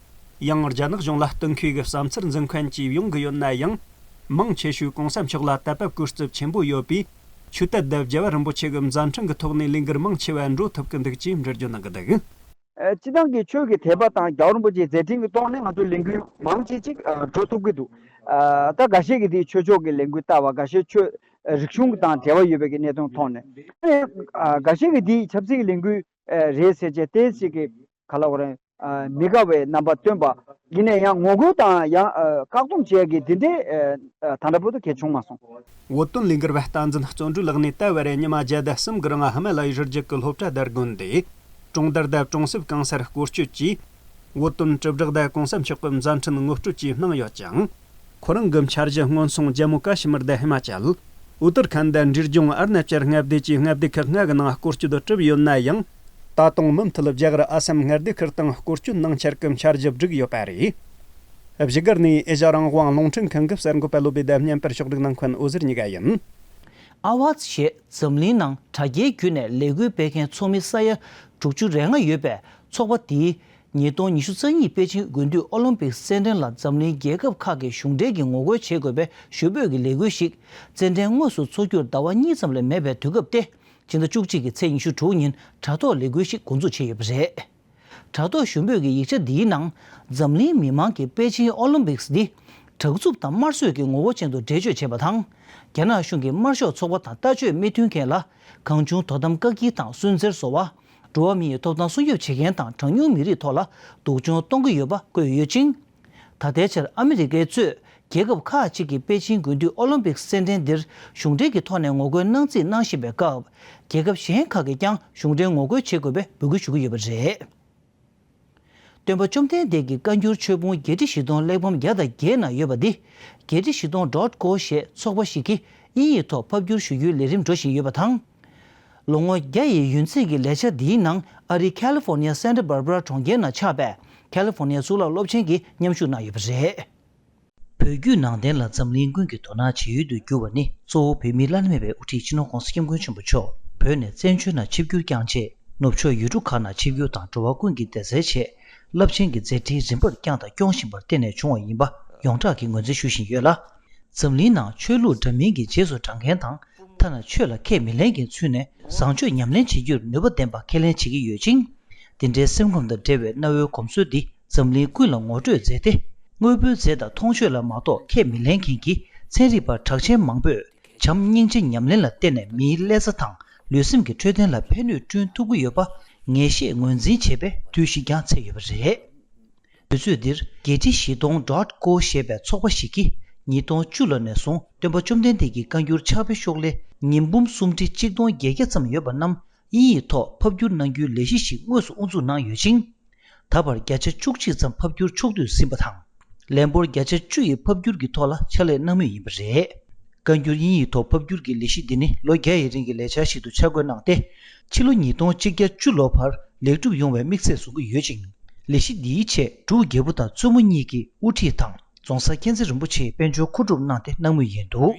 ཡང་རྒྱ་ནག་གཞུང་ལ་བསྟུན་མཁས་ཀྱི་བསམ་ཚུལ་འཛིན་མཁན་བཅས་ཡོང་གི་ཡོད་ན་ཡང་། མང་ཆེ་ཤོས་གོང་ས་མཆོག་ལ་དད་པ་སྐུར་རྩིབ་ཆེན་པོ་ཡོད་པས། ཆོས་དད་དང་རྒྱལ་བ་རིན་པོ་ཆེ་གི་མཛད་འཕྲིན་གྱི་ཐོག་ནས་ལས་འགུལ་མང་ཆེ་བ་འགྲོ་ཐུབ་ཀྱི་འདུག་ཅེས་འགྲེལ་བརྗོད་གནང་གི་འདུག། ཨ། སྤྱི་བཏང་གི་ཆོས་ཀྱི་དད་པ་དང་རྒྱལ་བ་རིན་པོ་ཆེའི་མཛད་འཕྲིན་གྱི་ཐོག་ནས་ང་ཚོ་ལས་འགུལ་མང་ཆེ་ཅིག་ཨ། འགྲོ་ཐུབ་ཀྱི་འདུག། ཨ། ད་འགའ་ཤས་ཀྱིས་དེའི་ཆོས་ཕྱོགས་ཀྱི་ལས་འགུལ་ལྟ་བ། འགའ་ཤས་ཆོས་རིག་གཞུང་དང་འབྲེལ་བ་ཡོད་པའི་གི་གནད་དོན་ཐོག་ནས། ཨ། འགའ་ཤས་ཀྱིས་དེའི་ཆབ་སྲིད་ཀྱི་ལས་འགུལ་ཨ། རེད་ཟེར་བྱས་ཏོག་ཙམ་ཅིག་གི་ག་ལབ་དགོས་རེད། ཨ། མི་དགའ་བའི་རྣམ་པ་སྟོན་པ་ཡིན་ནའི་ཡང་ངོ་རྒོལ་དང་ཡང་ཨ། བཀག་སྡོམ་བྱེད་ཡ་གི་དེ་འདྲའི་ཨ། ད་ལྟ་བར་དུ་གལ་བྱུང་མ་སོང་། བོད་དོན་ལས་འགུལ་བ་བསྟན་འཛིན་བརྩོན་འགྲུས་ལགས་ནས་ད་བར་ཉི་མ་བརྒྱ་དང་གསུམ་གྱི་རིང་ཧི་མ་ལ་ཡའི་རི་རྒྱུད་ཀྱི་སློབ་གྲྭ་དང་དགོན་སྡེ། གྲོང་རྡལ་དང་གྲོང་གསེབ་གང་སར་སྐོར་སྐྱོད་ཀྱིས། བོད་དོན་དྲིལ་བསྒྲགས་དང་གོང་ས་མཆོག་གི་མཛད་འཕྲིན་ངོ་སྤྲོད་བཅས་གནང་ཡོད་ཅིང་། ཁོ་རང་གི་འཆར་གཞི་སྔོན་སོང་ཇམ་མུ་ཀ་ཤི་མིར་དང་ཧི་མ་ཅལ། ཨུ་ཏར་ཁན་དང་འབྲས་ལྗོངས་ཨ་རུ་ན་ཅལ་མངའ་སྡེ་བཅས་མངའ་སྡེ་ཁག་ལྔ་གི་ནང་སྐོར་སྐྱོད་གྲུབ་ཡོད་ན་ཡང་། ད་དུང་མུ་མཐུད་རྒྱ་གར་ཨ་སམ་མངའ་སྡེ་ཁག་སྟེང་སྐོར་སྐྱོད་གནང་འཆར་གྱི་འཆར་གཞི་བསྒྲིགས་ཡོད་པ་རེད། བཞུགས་སྒར་ནས་ཨེ་ཤ་རང་དབང་རླུང་འཕྲིན་ཁང་གི་གསར་འགོད་པ་བློ་བྷེ་དང་མཉམ་པར་ཕྱོགས་སྒྲིག་གནང་མཁན་འོད་ཟེར་གཉིས་ཀ་ཡིན། ཨ་ཝཱ་ཛི་ཞེས་འཛམ་གླིང་ནང་དྲ་རྒྱའི་བརྒྱུད་ནས་ལས་འགུལ་སྤེལ་མཁན་ཚོགས་མི་ས་ཡ་དྲུག་ཅུ་རེ་ལྔ་ཡོད་པའི་ཚོགས་པ་འདིས་ཉིས་སྟོང་ཉི་ཤུ་རྩ་གཉིས་པེ་ཅིང་དགུན་དུས་ཨོ་ལིམ་པིག་རྩེད་འགྲན་ལ་འཛམ་གླིང་རྒྱལ་ཁབ་ཁག་གི་གཞུང་འབྲེལ་གྱི་ངོ་རྒོལ་བྱེད་དགོས་པའི་ཞུ་འབོད་ཀྱི་ལས་འགུལ་ཞིག་རྩེད་འགྲན་དངོས་སུ་འཚོགས་རྒྱུར་ཟླ་བ་གཉིས་ཙམ་ལས་མེད་པའི་དུས་སྐབས་ཏེ། ཕྱི་ཟླ་བཅུ་གཅིག་གི་ཚེས་ཉི་ཤུ་དྲུག་ཉིན་དྲ་ཐོག་ལས་འགུལ་ཞིག་འགོ་འཛུགས་བྱས་ཡོད་པ་རེད། དྲ་ཐོག་ཞུ་འབོད་ཀྱི་ཡིག་ཆ་འདིའི་ནང་འཛམ་གླིང་མི་མང་གིས་པེ་ཅིང་ཨོ་ལིམ་པིག་སི་འདི་དྲག་རྩུབ་དང་དམར་གསོད་ཀྱི་ངོ་བོ་ཅན་དུ་འགྲེལ་བརྗོད་བྱས་པ་དང་། རྒྱ་ནག་གཞུང་གི་དམར་ཤོག་ཚོགས་པ་དང་ལྟ་སྤྱོད་མི་མཐུན་མཁན་ལ་གང་བྱུང་དོ་དམ་བཀག་སྐྱིལ་དང་སུན་གཙེར་བཟོ་བ། འགྲོ་བ་མིའི་ཐོབ་ཐང་སྲུང་སྐྱོབ་བྱེད་མཁན་དང་གྲངས་ཉུང་མི་རིགས་ཐོག་ལ་སྡུག་སྦྱོང་གཏོང་གི་ཡོད་པ་བཀོད་ཡོད་ཅིང་། ད་ལྟའི་ཆར་ཨ་མི་རི་ཀའི་གཙོས་རྒྱལ་ཁབ་ཁག་ཅིག་གིས་པེ་ཅིང་དགུན་དུས་ཨོ་ལིམ་པིག་རྩེད་འགྲན་འདིར་གཞུང་འབྲེལ་གྱི་ཐོག་ནས་ངོ་རྒོལ་གནང་རྩིས་གནང་བཞིན་པའི་སྐབས། རྒྱལ་ཁབ་གཞན་ཁག་གིས་ཀྱང་གཞུང་འབྲེལ་ངོ་རྒོལ་བྱེད་དགོས་པའི་འབོད་སྐུལ་ཞུ་གི་ཡོད་པ་རེད། སྟོན་པ་བཅོམ་ལྡན་འདས་ཀྱི་བཀའ་འགྱུར་ཆོས་ཕུང་བརྒྱད་ཁྲི་བཞི་སྟོང་གླེགས་བམ་བརྒྱ་དང་བརྒྱད་ནང་ཡོད་པ་འདི། བརྒྱད་ཁྲི་བཞི་སྟོང་ཌོཊ་ཀོ་ཞེས་ཚོགས་པ་ཞིག་གིས་དབྱིན་ཡིག་ཐོག་ཕབ་བསྒྱུར་ཞུ་རྒྱུའི་ལས་རིམ་འགྲོ་བཞིན་ཡོད་པ་དང་། ལོ་ངོ་བརྒྱ་ཡི་ཡུན་ཚད་ཀྱི་ལས་འཆར་འདིའི་ནང་ཨ་རིའི་ཁ་ལི་ཧྥོར་ནི་ཡ་སན་ཊ་བྷར་བྷ་ར་གྲོང་ཁྱེར་ནང་ཆགས་པའི་ཁ་ལི་ཧྥོར་ནི་ཡ་གཙུག་ལག་སློབ་ཆེན་གྱིས་མཉམ་ཞུགས་གནང་ཡོད་པ་རེད། བོད་བརྒྱུད་ནང་བསྟན་ལ་འཛམ་གླིང་ཀུན་གྱིས་དོ་སྣང་བྱེད་ཡུལ་དུ་གྱུར་བ་ནི་གཙོ་བོ་བོད་མིའི་བླ་ན་མེད་པའི་དབུ་ཁྲིད་སྤྱི་ནོར་༸གོང་ས་༸སྐྱབས་མགོན་ཆེན་པོ་མཆོག་བོད་ནས་བཙན་བྱོལ་ནང་ཆིབས་བསྒྱུར་བསྐྱངས་རྗེས། ནུབ་ཕྱོགས་ཡུལ་གྲུ་ཁག་ནང་ཆིབས་བསྒྱུར་དང་འགྲོ་བ་ཀུན་གྱི་བདེ་རྩའི་ཆེད། རླབས་ཆེན་གྱི་མཛད་འཕྲིན་རིམ་པར་བསྐྱངས་དང་སྐྱོང་བཞིན་པར་བརྟེན་ནས་བྱུང་བ་ཡིན་པ་ཡོངས་གྲགས་ཀྱིས་ངོས་འཛིན་ཞུ་བཞིན་ཡོད་ལ། འཛམ་གླིང་ནང་ཆོས་ལུགས་འདྲ་མིན་གྱི་རྗེས་སུ་འབྲང་མཁན་དང་། ཐ་ན་ཆོས་ལ་ཁས་མི་ལེན་མཁན་ཚུད་ནས་བཟང་སྤྱོད་ཉམས་ལེན་བྱེད་རྒྱུར་ནུས་པ་ལྡན་པ་ཁས་ལེན་བྱེད་ཀྱི་ཡོད་ཅིང་། འདི་འདྲའི་སེམས་ཁམས་དང་འབྲེལ་བའི་གནའ་བོའི་གོམས་སྲོལ་འདི་འཛམ་གླིང་ཀུན་ལ་ངོ་སྤྲོད་མཛད་དེ། དངོས་པོའི་རྫས་དང་མཐོང་ཆོས་ལ་མ་གཏོགས་ཁས་མི་ལེན་མཁན་གྱི་ཚན་རིག་པ་གྲགས་ཆེན་མང་པོས། བྱམས་སྙིང་རྗེ་ཉམས་ལེན་ལ་བརྟེན་ནས་མིའི་ཀླད་རྩ་དང་ལུས་སེམས་ཀྱི་འཕྲོད་བསྟེན་ལ་ཕན་ནུས་བསྐྲུན་ཐུབ་ཀྱི་ཡོད་པ་ངེས་ཤེས་ངོས་འཛིན་བྱེད་པའི་དུས་ཤིག་ཀྱང་ཚད་ཡོད་པ་རེད། དུས་ཚོད་འདིར་བརྒྱད་ཁྲི་བཞི་སྟོང་ཌོཊ་ཀོ་ཞེས་པའི་ཚོགས་པ་ཞིག་གིས་ ཉིས་སྟོང་བཅུ་ལོ་ནས་བཟུང་སྟོན་པ་བཅོམ་ལྡན་འདས་ཀྱི་བཀའ་འགྱུར་ཕྱག་དཔེ་ཤོག་ལྷེ་ཉིས་འབུམ་སུམ་ཁྲི་གཅིག་སྟོང་བརྒྱད་བརྒྱ་ཙམ་ཡོད་པ་རྣམས་དབྱིན་ཡིག་ཐོག་ཕབ་བསྒྱུར་གནང་རྒྱུའི་ལས་གཞི་ཞིག་དངོས་སུ་དབུ་འཛུགས་གནང་ཡོད་ཅིང་། ད་བར་བརྒྱ་ཆ་བཅུ་གཅིག་ཙམ་ཕབ་བསྒྱུར་ཕྱོགས་བསྡུས་ཟིན་པ་དང་། ལན་འབོར་བརྒྱ་ཆ་བཅུ་ཡི་ཕབ་བསྒྱུར་གྱི་ཐོག་ལ་ཕྱག་ལས་གནང་མུས་ཡིན་པ་རེད། བཀའ་འགྱུར་དབྱིན་ཡིག་ཐོག་ཕབ་བསྒྱུར་གྱི་ལས་གཞི་འདི་ནི་ལོ་བརྒྱ་ཡི་རིང་གི་ལས་འཆར་ཞིག་ཏུ་ཆ་བགོས་གནང་སྟེ། ཕྱི་ལོ་ཉིས་སྟོང་གཅིག་བརྒྱ་བཅུ་ལོ་བར་ལེགས་གྲུབ་ཡོང་བའི་དམིགས་ཚད་བཟུང་གི་ཡོད་ཅིང་། ལས་གཞི་འདིའི་ཆེད་འབྲུག་རྒྱལ་པོ་དང་བཙུན་མོ་གཉིས་ཀྱིས་དབུ་ཁྲིད་དང་རྫོང་སར་མཁྱེན་བརྩེ་རིན་པོ་ཆེས་དཔལ་འབྱོར་མཁོ་སྒྲུབ་གནང་སྟེ་གནང་མུས་ཡིན་འདུག་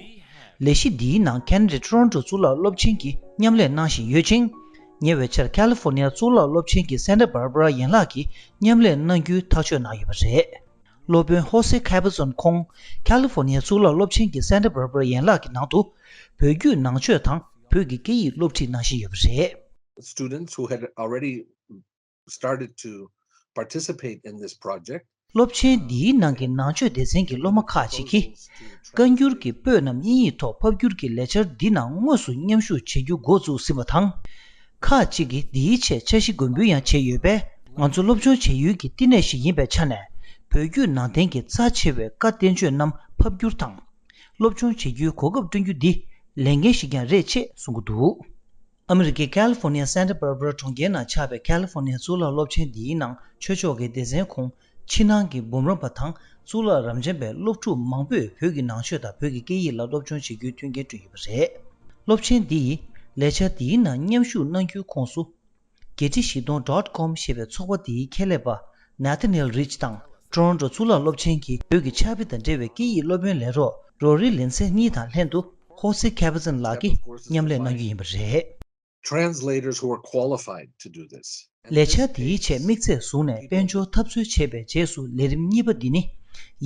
ལས་གཞི་འདིའི་ནང་ཁེ་ན་ཌའི་ཊོ་རོན་ཊོ་གཙུག་ལག་སློབ་ཆེན་གྱིས་མཉམ་ལས་གནང་བཞིན་ཡོད་ཅིང་། ཉེ་བའི་ཆར་ཁ་ལི་ཧྥོར་ནི་ཡ་གཙུག་ལག་སློབ་ཆེན་གྱི་སན་ཊ་བྷར་བྷ་ར་ཡན་ལག་གིས་མཉམ་ལས་གནང་རྒྱུའི་ཐག་གཅོད་གནང་ཡོད་པ་རེད། སློབ་དཔོན་ཧོ་སེ་ཁེ་པ་ཛོན་ཁོང་ཁ་ལི་ཧྥོར་ནི་ཡ་གཙུག་ལག་སློབ་ཆེན་གྱི་སན་ཊ་བྷར་བྷ་ར་ཡན་ལག་གི་ནང་དུ་བོད་བརྒྱུད་ནང་ཆོས་དང་བོད་ཀྱི་སྐད་ཡིག་སློབ་ཁྲིད་གནང་བཞིན་ཡོད་པ་རེད། Students who had already started to participate in this project. སློབ་ཆེན་འདིའི་ནང་གི་ནང་ཆོས་སྡེ་ཚན་གྱི་སློབ་མ་ཁག་ཅིག་གིས། བཀའ་འགྱུར་གྱི་པོད་རྣམས་དབྱིན་ཡིག་ཐོག་ཕབ་བསྒྱུར་གྱི་ལས་འཆར་འདི་ནང་དངོས་སུ་མཉམ་ཞུགས་བྱེད་རྒྱུ་འགོ་བཙུགས་ཟིན་པ་དང་། ཁག་ཅིག་གིས་འདིའི་ཆེད་འཆར་གཞི་འགོད་འབུལ་ཡང་བྱས་ཡོད་པས། ང་ཚོ་སློབ་སྦྱོང་བྱེད་ཡུལ་གྱི་བསྟི་གནས་ཤིག་ཡིན་པའི་ཆ་ནས། བོད་བརྒྱུད་ནང་བསྟན་གྱི་རྩ་ཆེ་བའི་བཀའ་བསྟན་བཅོས་རྣམས་ཕབ་བསྒྱུར་དང་། སློབ་སྦྱོང་བྱེད་རྒྱུའི་གོ་སྐབས་བསྐྲུན་རྒྱུ་འདི་ལས་འགན་ཞིག་ཀྱང་རེད་ཅེས་གསུང་གི་འདུག་ཨ་མི་རི་ཀའི་ཁ་ལི་ཧྥོར་ནི་ཡ་སན་ཊ་བྷར་བྷ་ར་གྲོང་ཁྱེར་ནང་ཆགས་པའི་ཁ་ལི་ཧྥོར་ནི་ཡ་གཙུག་ལག་སློབ་ཆེན་འདིའི་ནང་ཆོས་ཕྱོགས་ཀྱི་སྡེ་ཚན་ཁོངས་ཕྱི་ནང་གི་འབུམ་རམས་པ་དང་གཙུག་ལག་རབ་འབྱམས་པའི་སློབ་ཕྲུག་མང་པོས་བོད་ཀྱི་ནང་ཆོས་དང་བོད་ཀྱི་སྐད་ཡིག་ལ་སློབ་སྦྱོང་བྱེད་རྒྱུའི་མཐུན་རྐྱེན་བསྐྲུན་ཡོད་པ་རེད། སློབ་ཆེན་འདི་ཡིས་ལས་འཆར་འདིའི་ནང་མཉམ་ཞུགས་གནང་རྒྱུའི་ཁོངས་སུ། རྒྱལ་སྤྱི་གཞིས་གྲོང་ཌོཊ་ཀོམ་ཞེས་པའི་ཚོགས་པ་འདིའི་ཁྱད་ལས་པ་ནེ་ཐ་ནེལ་རིཆ་དང་ཊོ་རོན་ཊོ་གཙུག་ལག་སློབ་ཆེན་གྱི་བོད་ཀྱི་ཕྱག་དཔེ་དང་འབྲེལ་བའི་སྐད་ཡིག་སློབ་དཔོན་ལས་རོགས་རོ་རི་ལིན་སེ་གཉིས་དང་ལྷན་དུ་ཧོ་སེ་ཁེ་པ་ཛན་ལགས་ཀྱིས་མཉམ་ལས་གནང་རྒྱུ་ཡིན་པ་རེད། Translators who are qualified to do this. ལས་འཆར་འདིའི་ཆེད་དམིགས་ཚད་བཟུང་ནས་དཔལ་འབྱོར་འཐབ་རྩོད་བྱས་པའི་རྗེས་སུ་ལས་རིམ་གཉིས་པ་འདི་ནི་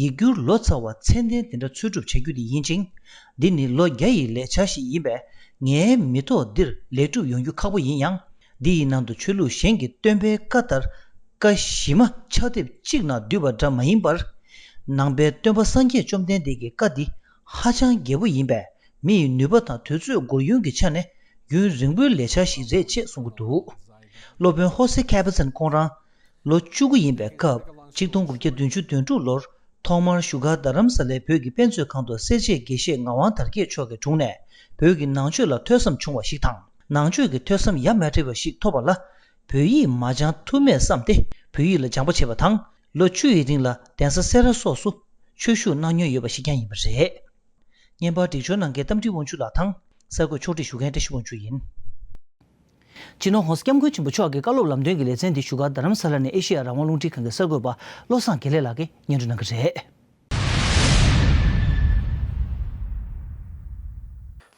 ཡིག་སྒྱུར་ལོ་ཙཱ་བ་ཚད་ལྡན་དེ་འདྲ་འཚོལ་སྒྲུབ་བྱ་རྒྱུ་དེ་ཡིན་ཅིང་། འདི་ནི་ལོ་བརྒྱ་ཡི་ལས་འཆར་ཞིག་ཡིན་པས། ངའི་མི་ཐོག་འདིར་ལེགས་གྲུབ་ཡོང་རྒྱུ་ཁག་པོ་ཡིན་ཡང་། འདི་ཡི་ནང་དུ་ཆོས་ལུགས་གཞན་གྱི་སྟོན་པའི་བཀའ་ལྟར་བཀའ་གཞི་མ་ཕྱག་དེབ་གཅིག་ནང་བསྡུས་པ་འདྲ་མ་ཡིན་པར། ནང་པའི་སྟོན་པ་སངས་རྒྱས་བཅོམ་ལྡན་འདས་ཀྱི་བཀའ་འདི་ཧ་ཅང་རྒྱས་པོ་ཡིན་པས། མི་ཡི་ནུས་པ་དང་དུས་ཚོད་སྒོར་ཡུན་གྱི་ཆ་ནས་རྒྱུན་རིང་པོའི་ལས་འཆར་ཞིག་རེད་ཅེས་གསུང་གི་འདུག་སློབ་དཔོན་ཧོ་སེ་ཁེ་པ་ཛན་ཁོང་རང་ལོ་བཅུ་དགུ་ཡིན་པའི་སྐབས་ཆིག་སྟོང་དགུ་བརྒྱ་བདུན་ཅུ་དོན་དྲུག་ལོར་ཐོག་མར་བཞུགས་སྒར་རྡ་རམ་ས་ལའི་བོད་ཀྱི་དཔེ་མཛོད་ཁང་དུ་སེར་བྱེས་དགེ་བཤེས་ངག་དབང་དར་རྒྱས་མཆོག་གི་དྲུང་ནས་བོད་ཀྱི་ནང་ཆོས་ལ་ཐོས་བསམ་བྱུང་བ་ཞིག་དང་། ནང་ཆོས་ཀྱི་ཐོས་བསམ་ཡ་མ་བྲལ་བ་ཞིག་ཐོབ་པ་ལ་བོད་ཡིག་མ་སྦྱང་ཐུབ་མེད་བསམ་སྟེ་བོད་ཡིག་ལ་སྦྱངས་པ་བྱས་པ་དང་། ལོ་བཅུ་ཡི་རིང་ལ་གདན་ས་སེ་ར་སོགས་སུ་ཆོས་ཞུགས་གནང་མྱོང་ཡོད་པ་ཞིག་ཀྱང་ཡིན་པ་རེད། བརྙན་པར་སྒྲིག་སྦྱོར་གནང་མཁན་རྟ་མགྲིན་དབང་ཕྱུག་ལགས་དང་། གསར་འགོད་ཕྱོགས་སྒྲིག་ཞུ་མཁན་བཀྲ་ཤིས་དབང་ཕྱུག་ཡིན། སྤྱི་ནོར་༸གོང་ས་༸སྐྱབས་མགོན་ཆེན་པོ་མཆོག་གི་བཀའ་སློབ་ལམ་སྟོན་གྱི་ལེ་ཚན་འདི་བཞུགས་སྒར་རྡ་རམ་ས་ལ་ནས་ཨེ་ཤེ་ཡ་རང་དབང་རླུང་འཕྲིན་ཁང་གི་གསར་འགོད་པ་བློ་བཟང་དགེ་ལེགས་ལགས་ཀྱིས་སྙན་སྒྲོན་གནང་གི་རེད།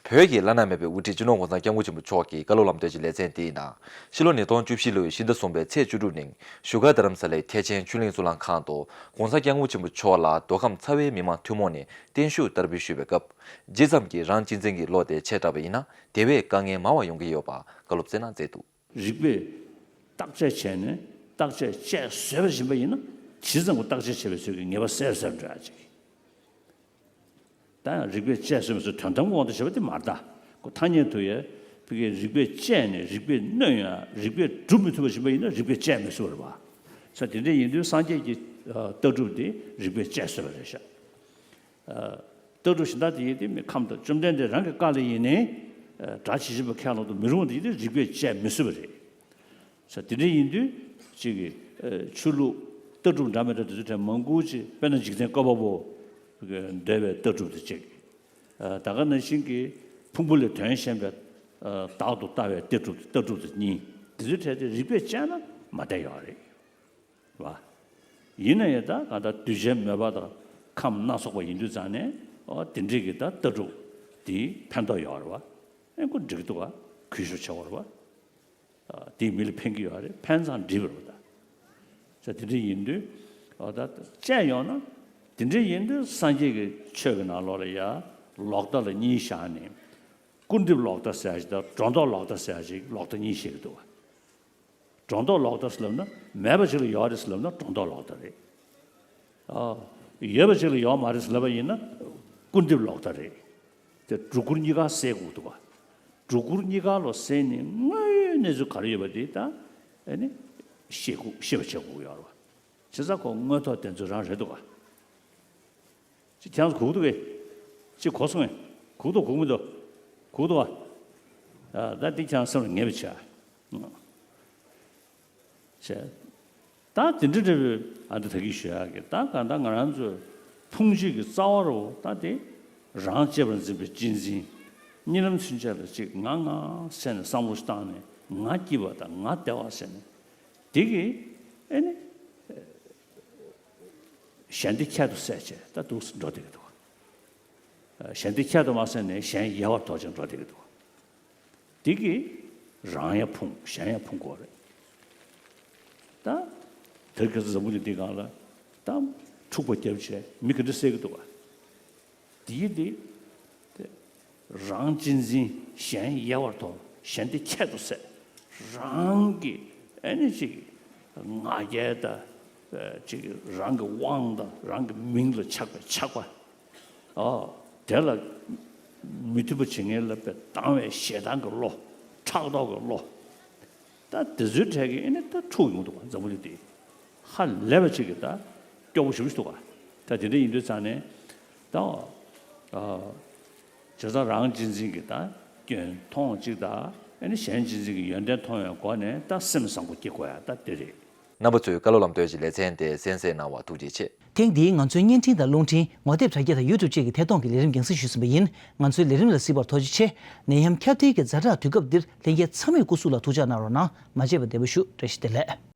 བོད་ཀྱི་བླ་ན་མེད་པའི་དབུ་ཁྲིད་སྤྱི་ནོར་༸གོང་ས་༸སྐྱབས་མགོན་ཆེན་པོ་མཆོག་གི་བཀའ་སློབ་ལམ་སྟོན་གྱི་ལེ་ཚན་འདིའི་ནང་། ཕྱི་ལོ་ཉིས་སྟོང་བཅུ་བཞི་ལོའི་ཕྱི་ཟླ་གསུམ་པའི་ཚེས་བཅུ་དྲུག་ཉིན་བཞུགས་སྒར་རྡ་རམ་ས་ལའི་ཐེག་ཆེན་ཆོས་གླིང་གཙུག་ལག་ཁང་དུ་༸གོང་ས་༸སྐྱབས་མགོན་ཆེན་པོ་མཆོག་ལ་མདོ་ཁམས་ཚ་བའི་མི་མང་ཐུན་མོང་ནས་བརྟན་བཞུགས་བསྟར་འབུལ་ཞུས་པའི་སྐབས། ཇི་ཙམ་གྱིས་རང་གཅེས་འཛིན་གྱི་བློ་དེ་ཆེ་དྲགས་པ་ཡིན་ན། དེ་བས་དཀའ་ངལ་མང་བ་ཡོང་གི་ཡོད་པ་བཀའ་སློབ་སྩལ་གནང་མཛད་འདུག་རིགས་པས་བརྟག་དཔྱད་བྱས་ནས་བརྟག་དཔྱད་དཔྱད་བཟོད་པ་ཡིན་པ་ཡིན་ན། ཇི་ཙམ་གྱིས་བརྟག་དཔྱད་བྱས་པའི་ཚོད་ཀྱིས་ངེས་པ་གསལ་གསལ་འགྲོ་ཡ་ཅིག་ད་ཡང་རིགས་པས་དཔྱད་བཟོད་པའི་ཚུལ་དོན་དམ་དབང་དུ་བྱས་པ་དེ་མ་རེད་ད། ཁོ་ཐ་སྙད་དུ་ཡང་ཕ་གིའི་རིགས་པས་དཔྱད་ནས་རིགས་པས་གནོན་ཡང་རིགས་པས་སྒྲུབ་མི་ཐུབ་པ་ཞིག་ཡིན་ན་རིགས་པས་དཔྱད་མི་ཚུགས་པ་རེད་པ། ས་དེ་འདྲ་ཡིན་དུས་སངས་རྒྱས་ཀྱི་ལྟ་གྲུབ་དེ་རིགས་པས་དཔྱད་བཟོད་པ་རེད་ཤག་ལྟ་གྲུབ་གཞན་དག་དེ་ཡིན་དུས་མི་ཁམས་དང་བཅོམ་ལྡན་འདས་རང་གི་བཀའ་ལ་ཡིན་ནའི་སྒྲ་ཇི་བཞིན་པ་ཁས་བླངས་དུ་མི་རུང་བ་དེ་ཡིན་དུས་རིགས་པས་དཔྱད་མི་ཚུགས་པ་རེད། ས་དེ་འདྲ་ཡིན་དུས་གཅིག་གི་ཆོས་ལུགས་ལྟ་གྲུབ་འདྲ་མི་འདྲ་དེ་ཚོ་གྲས་མང་པོ་ཅིག་དཔེར་ན་འཇིག་རྟེན་བཀོད་པ་པོ་འདོད་པའི་ལྟ་གྲུབ་དེ་གཅིག་ད་ག་ནང་བཞིན་གྱི་ཕུང་པོ་ལས་དོན་གཞན་པའི་བདག་ཏུ་ལྟ་བའི་ལྟ་གྲུབ་ལྟ་གྲུབ་དེ་གཉིས། དེ་ཚོའི་གྲས་དེ་རིགས་པས་དཔྱད་ན་མ་བསྡད་ཡོད་རེད། བ། ཡིན་ན་ཡང་ད་གང་ལྟར་གདུལ་བྱའི་མོས་པ་དང་ཁམས་སྣ་ཚོགས་པ་ཡིན་དུས་ཙང་ནས་ཨོ་དེ་འདྲའི་གི་ད་ལྟ་གྲུབ་དེ་ཕན་ཐོགས་ཡོད་རེད་བ། ཨེ་ཁོ་འགྲིག་འདུག་བ། གུས་ཞབས་ཆེ་བ་རེད་བ། དེས་མི་ལ་ཕན་གྱི་ཡོད་རེད། ཕན་ཙང་འགྲིག་པ་རེད་བ་ད། ས་དེ་འདྲ་ཡིན་དུས་ཨོ་ད་དཔྱད་ཡོང་ན་དེ་འདྲ་ཡིན་དུས་སངས་རྒྱས་ཀྱི་ཆོས་ཀྱི་ནང་ལོགས་ལ་ཡ་ལོག་ལྟ་ལ་གཉིས་བཞག་ནས་སྐུར་འདེབས་ལོག་ལྟ་ཟེར་ཡ་ཞིག་དང་སྒྲོ་འདོགས་ལོག་ལྟ་ཟེར་ཡ་ཞིག་ལོག་ལྟ་གཉིས་བཤད་ཀྱི་འདུག་བ། སྒྲོ་འདོགས་ལོག་ལྟ་ཟེར་ལབ་ན་མེད་པ་ཅིག་ལ་ཡོད་རེད་ཟེར་ལབ་ན་སྒྲོ་འདོགས་ལོག་ལྟ་རེད། ཨ། ཡོད་པ་ཅིག་ལ་ཡོད་མ་རེད་ཟེར་ལབ་པ་ཡིན་ན་སྐུར་འདེབས་ལོག་ལྟ་རེད། དེ་སྒྲོ་སྐུར་གཉིས་ཀ་བསལ་དགོས་འདུག་བ། སྒྲོ་སྐུར་གཉིས་ཀ་ལོ་བསལ་ནས་དངོས་ཡོད་གནས་ཚུལ་ག་རེ་ཡོད་པ་དེ་ད་ཨ་ནི་ཤེས་དགོས་ཤེས་པ་བྱེད་དགོས་ཡོད་རེད་བ། བྱས་ཙང་ཁོ་དངོས་ཐོག་བདེན་འཚོལ་རང་རེད་འདུག་བ། ཅི་ཁྱེད་རང་ཚོ་གོ་གི་འདུག་གས། ཅི་གོ་སོང་ངས། གོ་གི་འདུག་གོ་གི་མི་འདུག་གོ་གི་འདུག་བ། ཨ། ད་འདི་ཁྱེད་རང་སེམས་ལ་ངེས་པ་བྱས། བྱས། ད་དེ་འདྲ་འདྲ་བའི་ཨ་འདི་ད་གིན་ཞུ་ཡག་གི། ད་གང་ལྟར་ང་རང་ཚོའི་ཕུང་བྱེད་ཀྱི་རྩ་བ་རུ་ད་དེ་རང་གཅེས་པར་འཛིན་པའི་གཅེས་འཛིན། གཉིད་ལམ་ཚུན་ཆད་ལ་ཅིག་ང་ང་ཟེར་ནས་བསམ་བློ་ཞིག་བཏང་ནས། ང་སྐྱིད་པ་དང་ང་བདེ་བ་ཟེར་ནས། དེ་གི་ཨེ་ནི་གཞན་སྡེ་ཁྱད་དུ་བསད་བྱས་ད་འདུག་སེ་འགྲོ་བསྡད་ཀྱི་འདུག་གཞན་སྡེ་ཁྱད་དུ་མ་བསད་ནས་གཞན་ཡལ་བར་དོར་ཅིང་འགྲོ་བསྡད་ཀྱི་འདུག་དེ་གིས་རང་ཡང་ཕུང་གཞན་ཡང་ཕུང་དགོས་རེད། ད་དེར་ག་ཚོད་འཛམ་བུ་གླིང་འདི་སྒང་ལ་ད་འཁྲུག་པ་བརྒྱབ་བྱས་མི་ག་འདྲ་བསད་ཀྱི་འདུག་ག་དེའི་དེ་དེ་རང་གཅེས་འཛིན། གཞན་ཡལ་བར་དོར། གཞན་སྡེ་ཁྱད་དུ་བསད། རང་གི་ཨེ་ནི་ཅིག་ང་རྒྱལ་དང་། ཨ། ཅིག་རང་གི་དབང་དང་རང་གི་མིང་ལ་ཆགས་པའི་ཆགས་པ། ཨོ། དེ་ལ་མི་མཐུན་པ་བྱེད་མཁན་ལ་དཔེ་སྡང་བའི་ཞེ་སྡང་གི་བློ། ཕྲག་དོག་གི་བློ། ད་དེ་ཚོའི་གྲས་ཀྱིས་ཨེ་ནི་ད་འཁྲུག་ཡོང་འདུག་ག་འཛམ་བུ་གླིང་འདི། ཧ་ལས་པ་ཅིག་གི་ད་སྐྱོ་པོ་ཞེ་པོ་ཞིག་འདུག་ག་ད་དེ་འདྲ་ཡིན་དུས་ཙང་ནས་ད། ཨ། བྱས་ཙང་རང་གཅེས་འཛིན་གྱི་ད་སྐྱོན་མཐོང་གཅིག་དང་། ཨེ་ནི་གཞན་གཅེས་འཛིན་གྱི་ཡོན་ཏན་མཐོང་བའི་སྒོ་ནས་ད་སེམས་བཟང་པོ་སྐྱེ་དགོས་ཡ་ད་དེ་རེད། རྣམ་པ་ཚོས་བཀའ་སློབ་ལམ་སྟོན་གྱི་ལེ་ཚན་དེ་གསན་གཟིགས་གནང་བར་ཐུགས་རྗེ་ཆེ། ཐེངས་འདིའི་ང་ཚོའི་བརྙན་འཕྲིན་དང་རླུང་འཕྲིན། ངོ་དེབ་དྲ་རྒྱ་དང་ཡུ་ཊུབ་བཅས་ཀྱི་ཐད་གཏོང་གི་ལས་རིམ་རྒྱང་སྲིང་ཞུས་ཟིན་པ་ཡིན། ང་ཚོའི་ལས་རིམ་ལ་གཟིགས་པར་ཐུགས་རྗེ་ཆེ། ནད་ཡམས་ཁྱབ་གདལ་གྱི་ཛ་དྲག་དུས་སྐབས་འདིར་ལྷན་རྒྱས་ཚང་མས་སྐུ་གཟུགས་ལ་ཐུགས་ཅག་གནང་རོགས་གནང་། མ་བརྗེད་པར་བདེ་པོ་བཞུགས། བཀྲ་ཤིས་བདེ་ལེགས།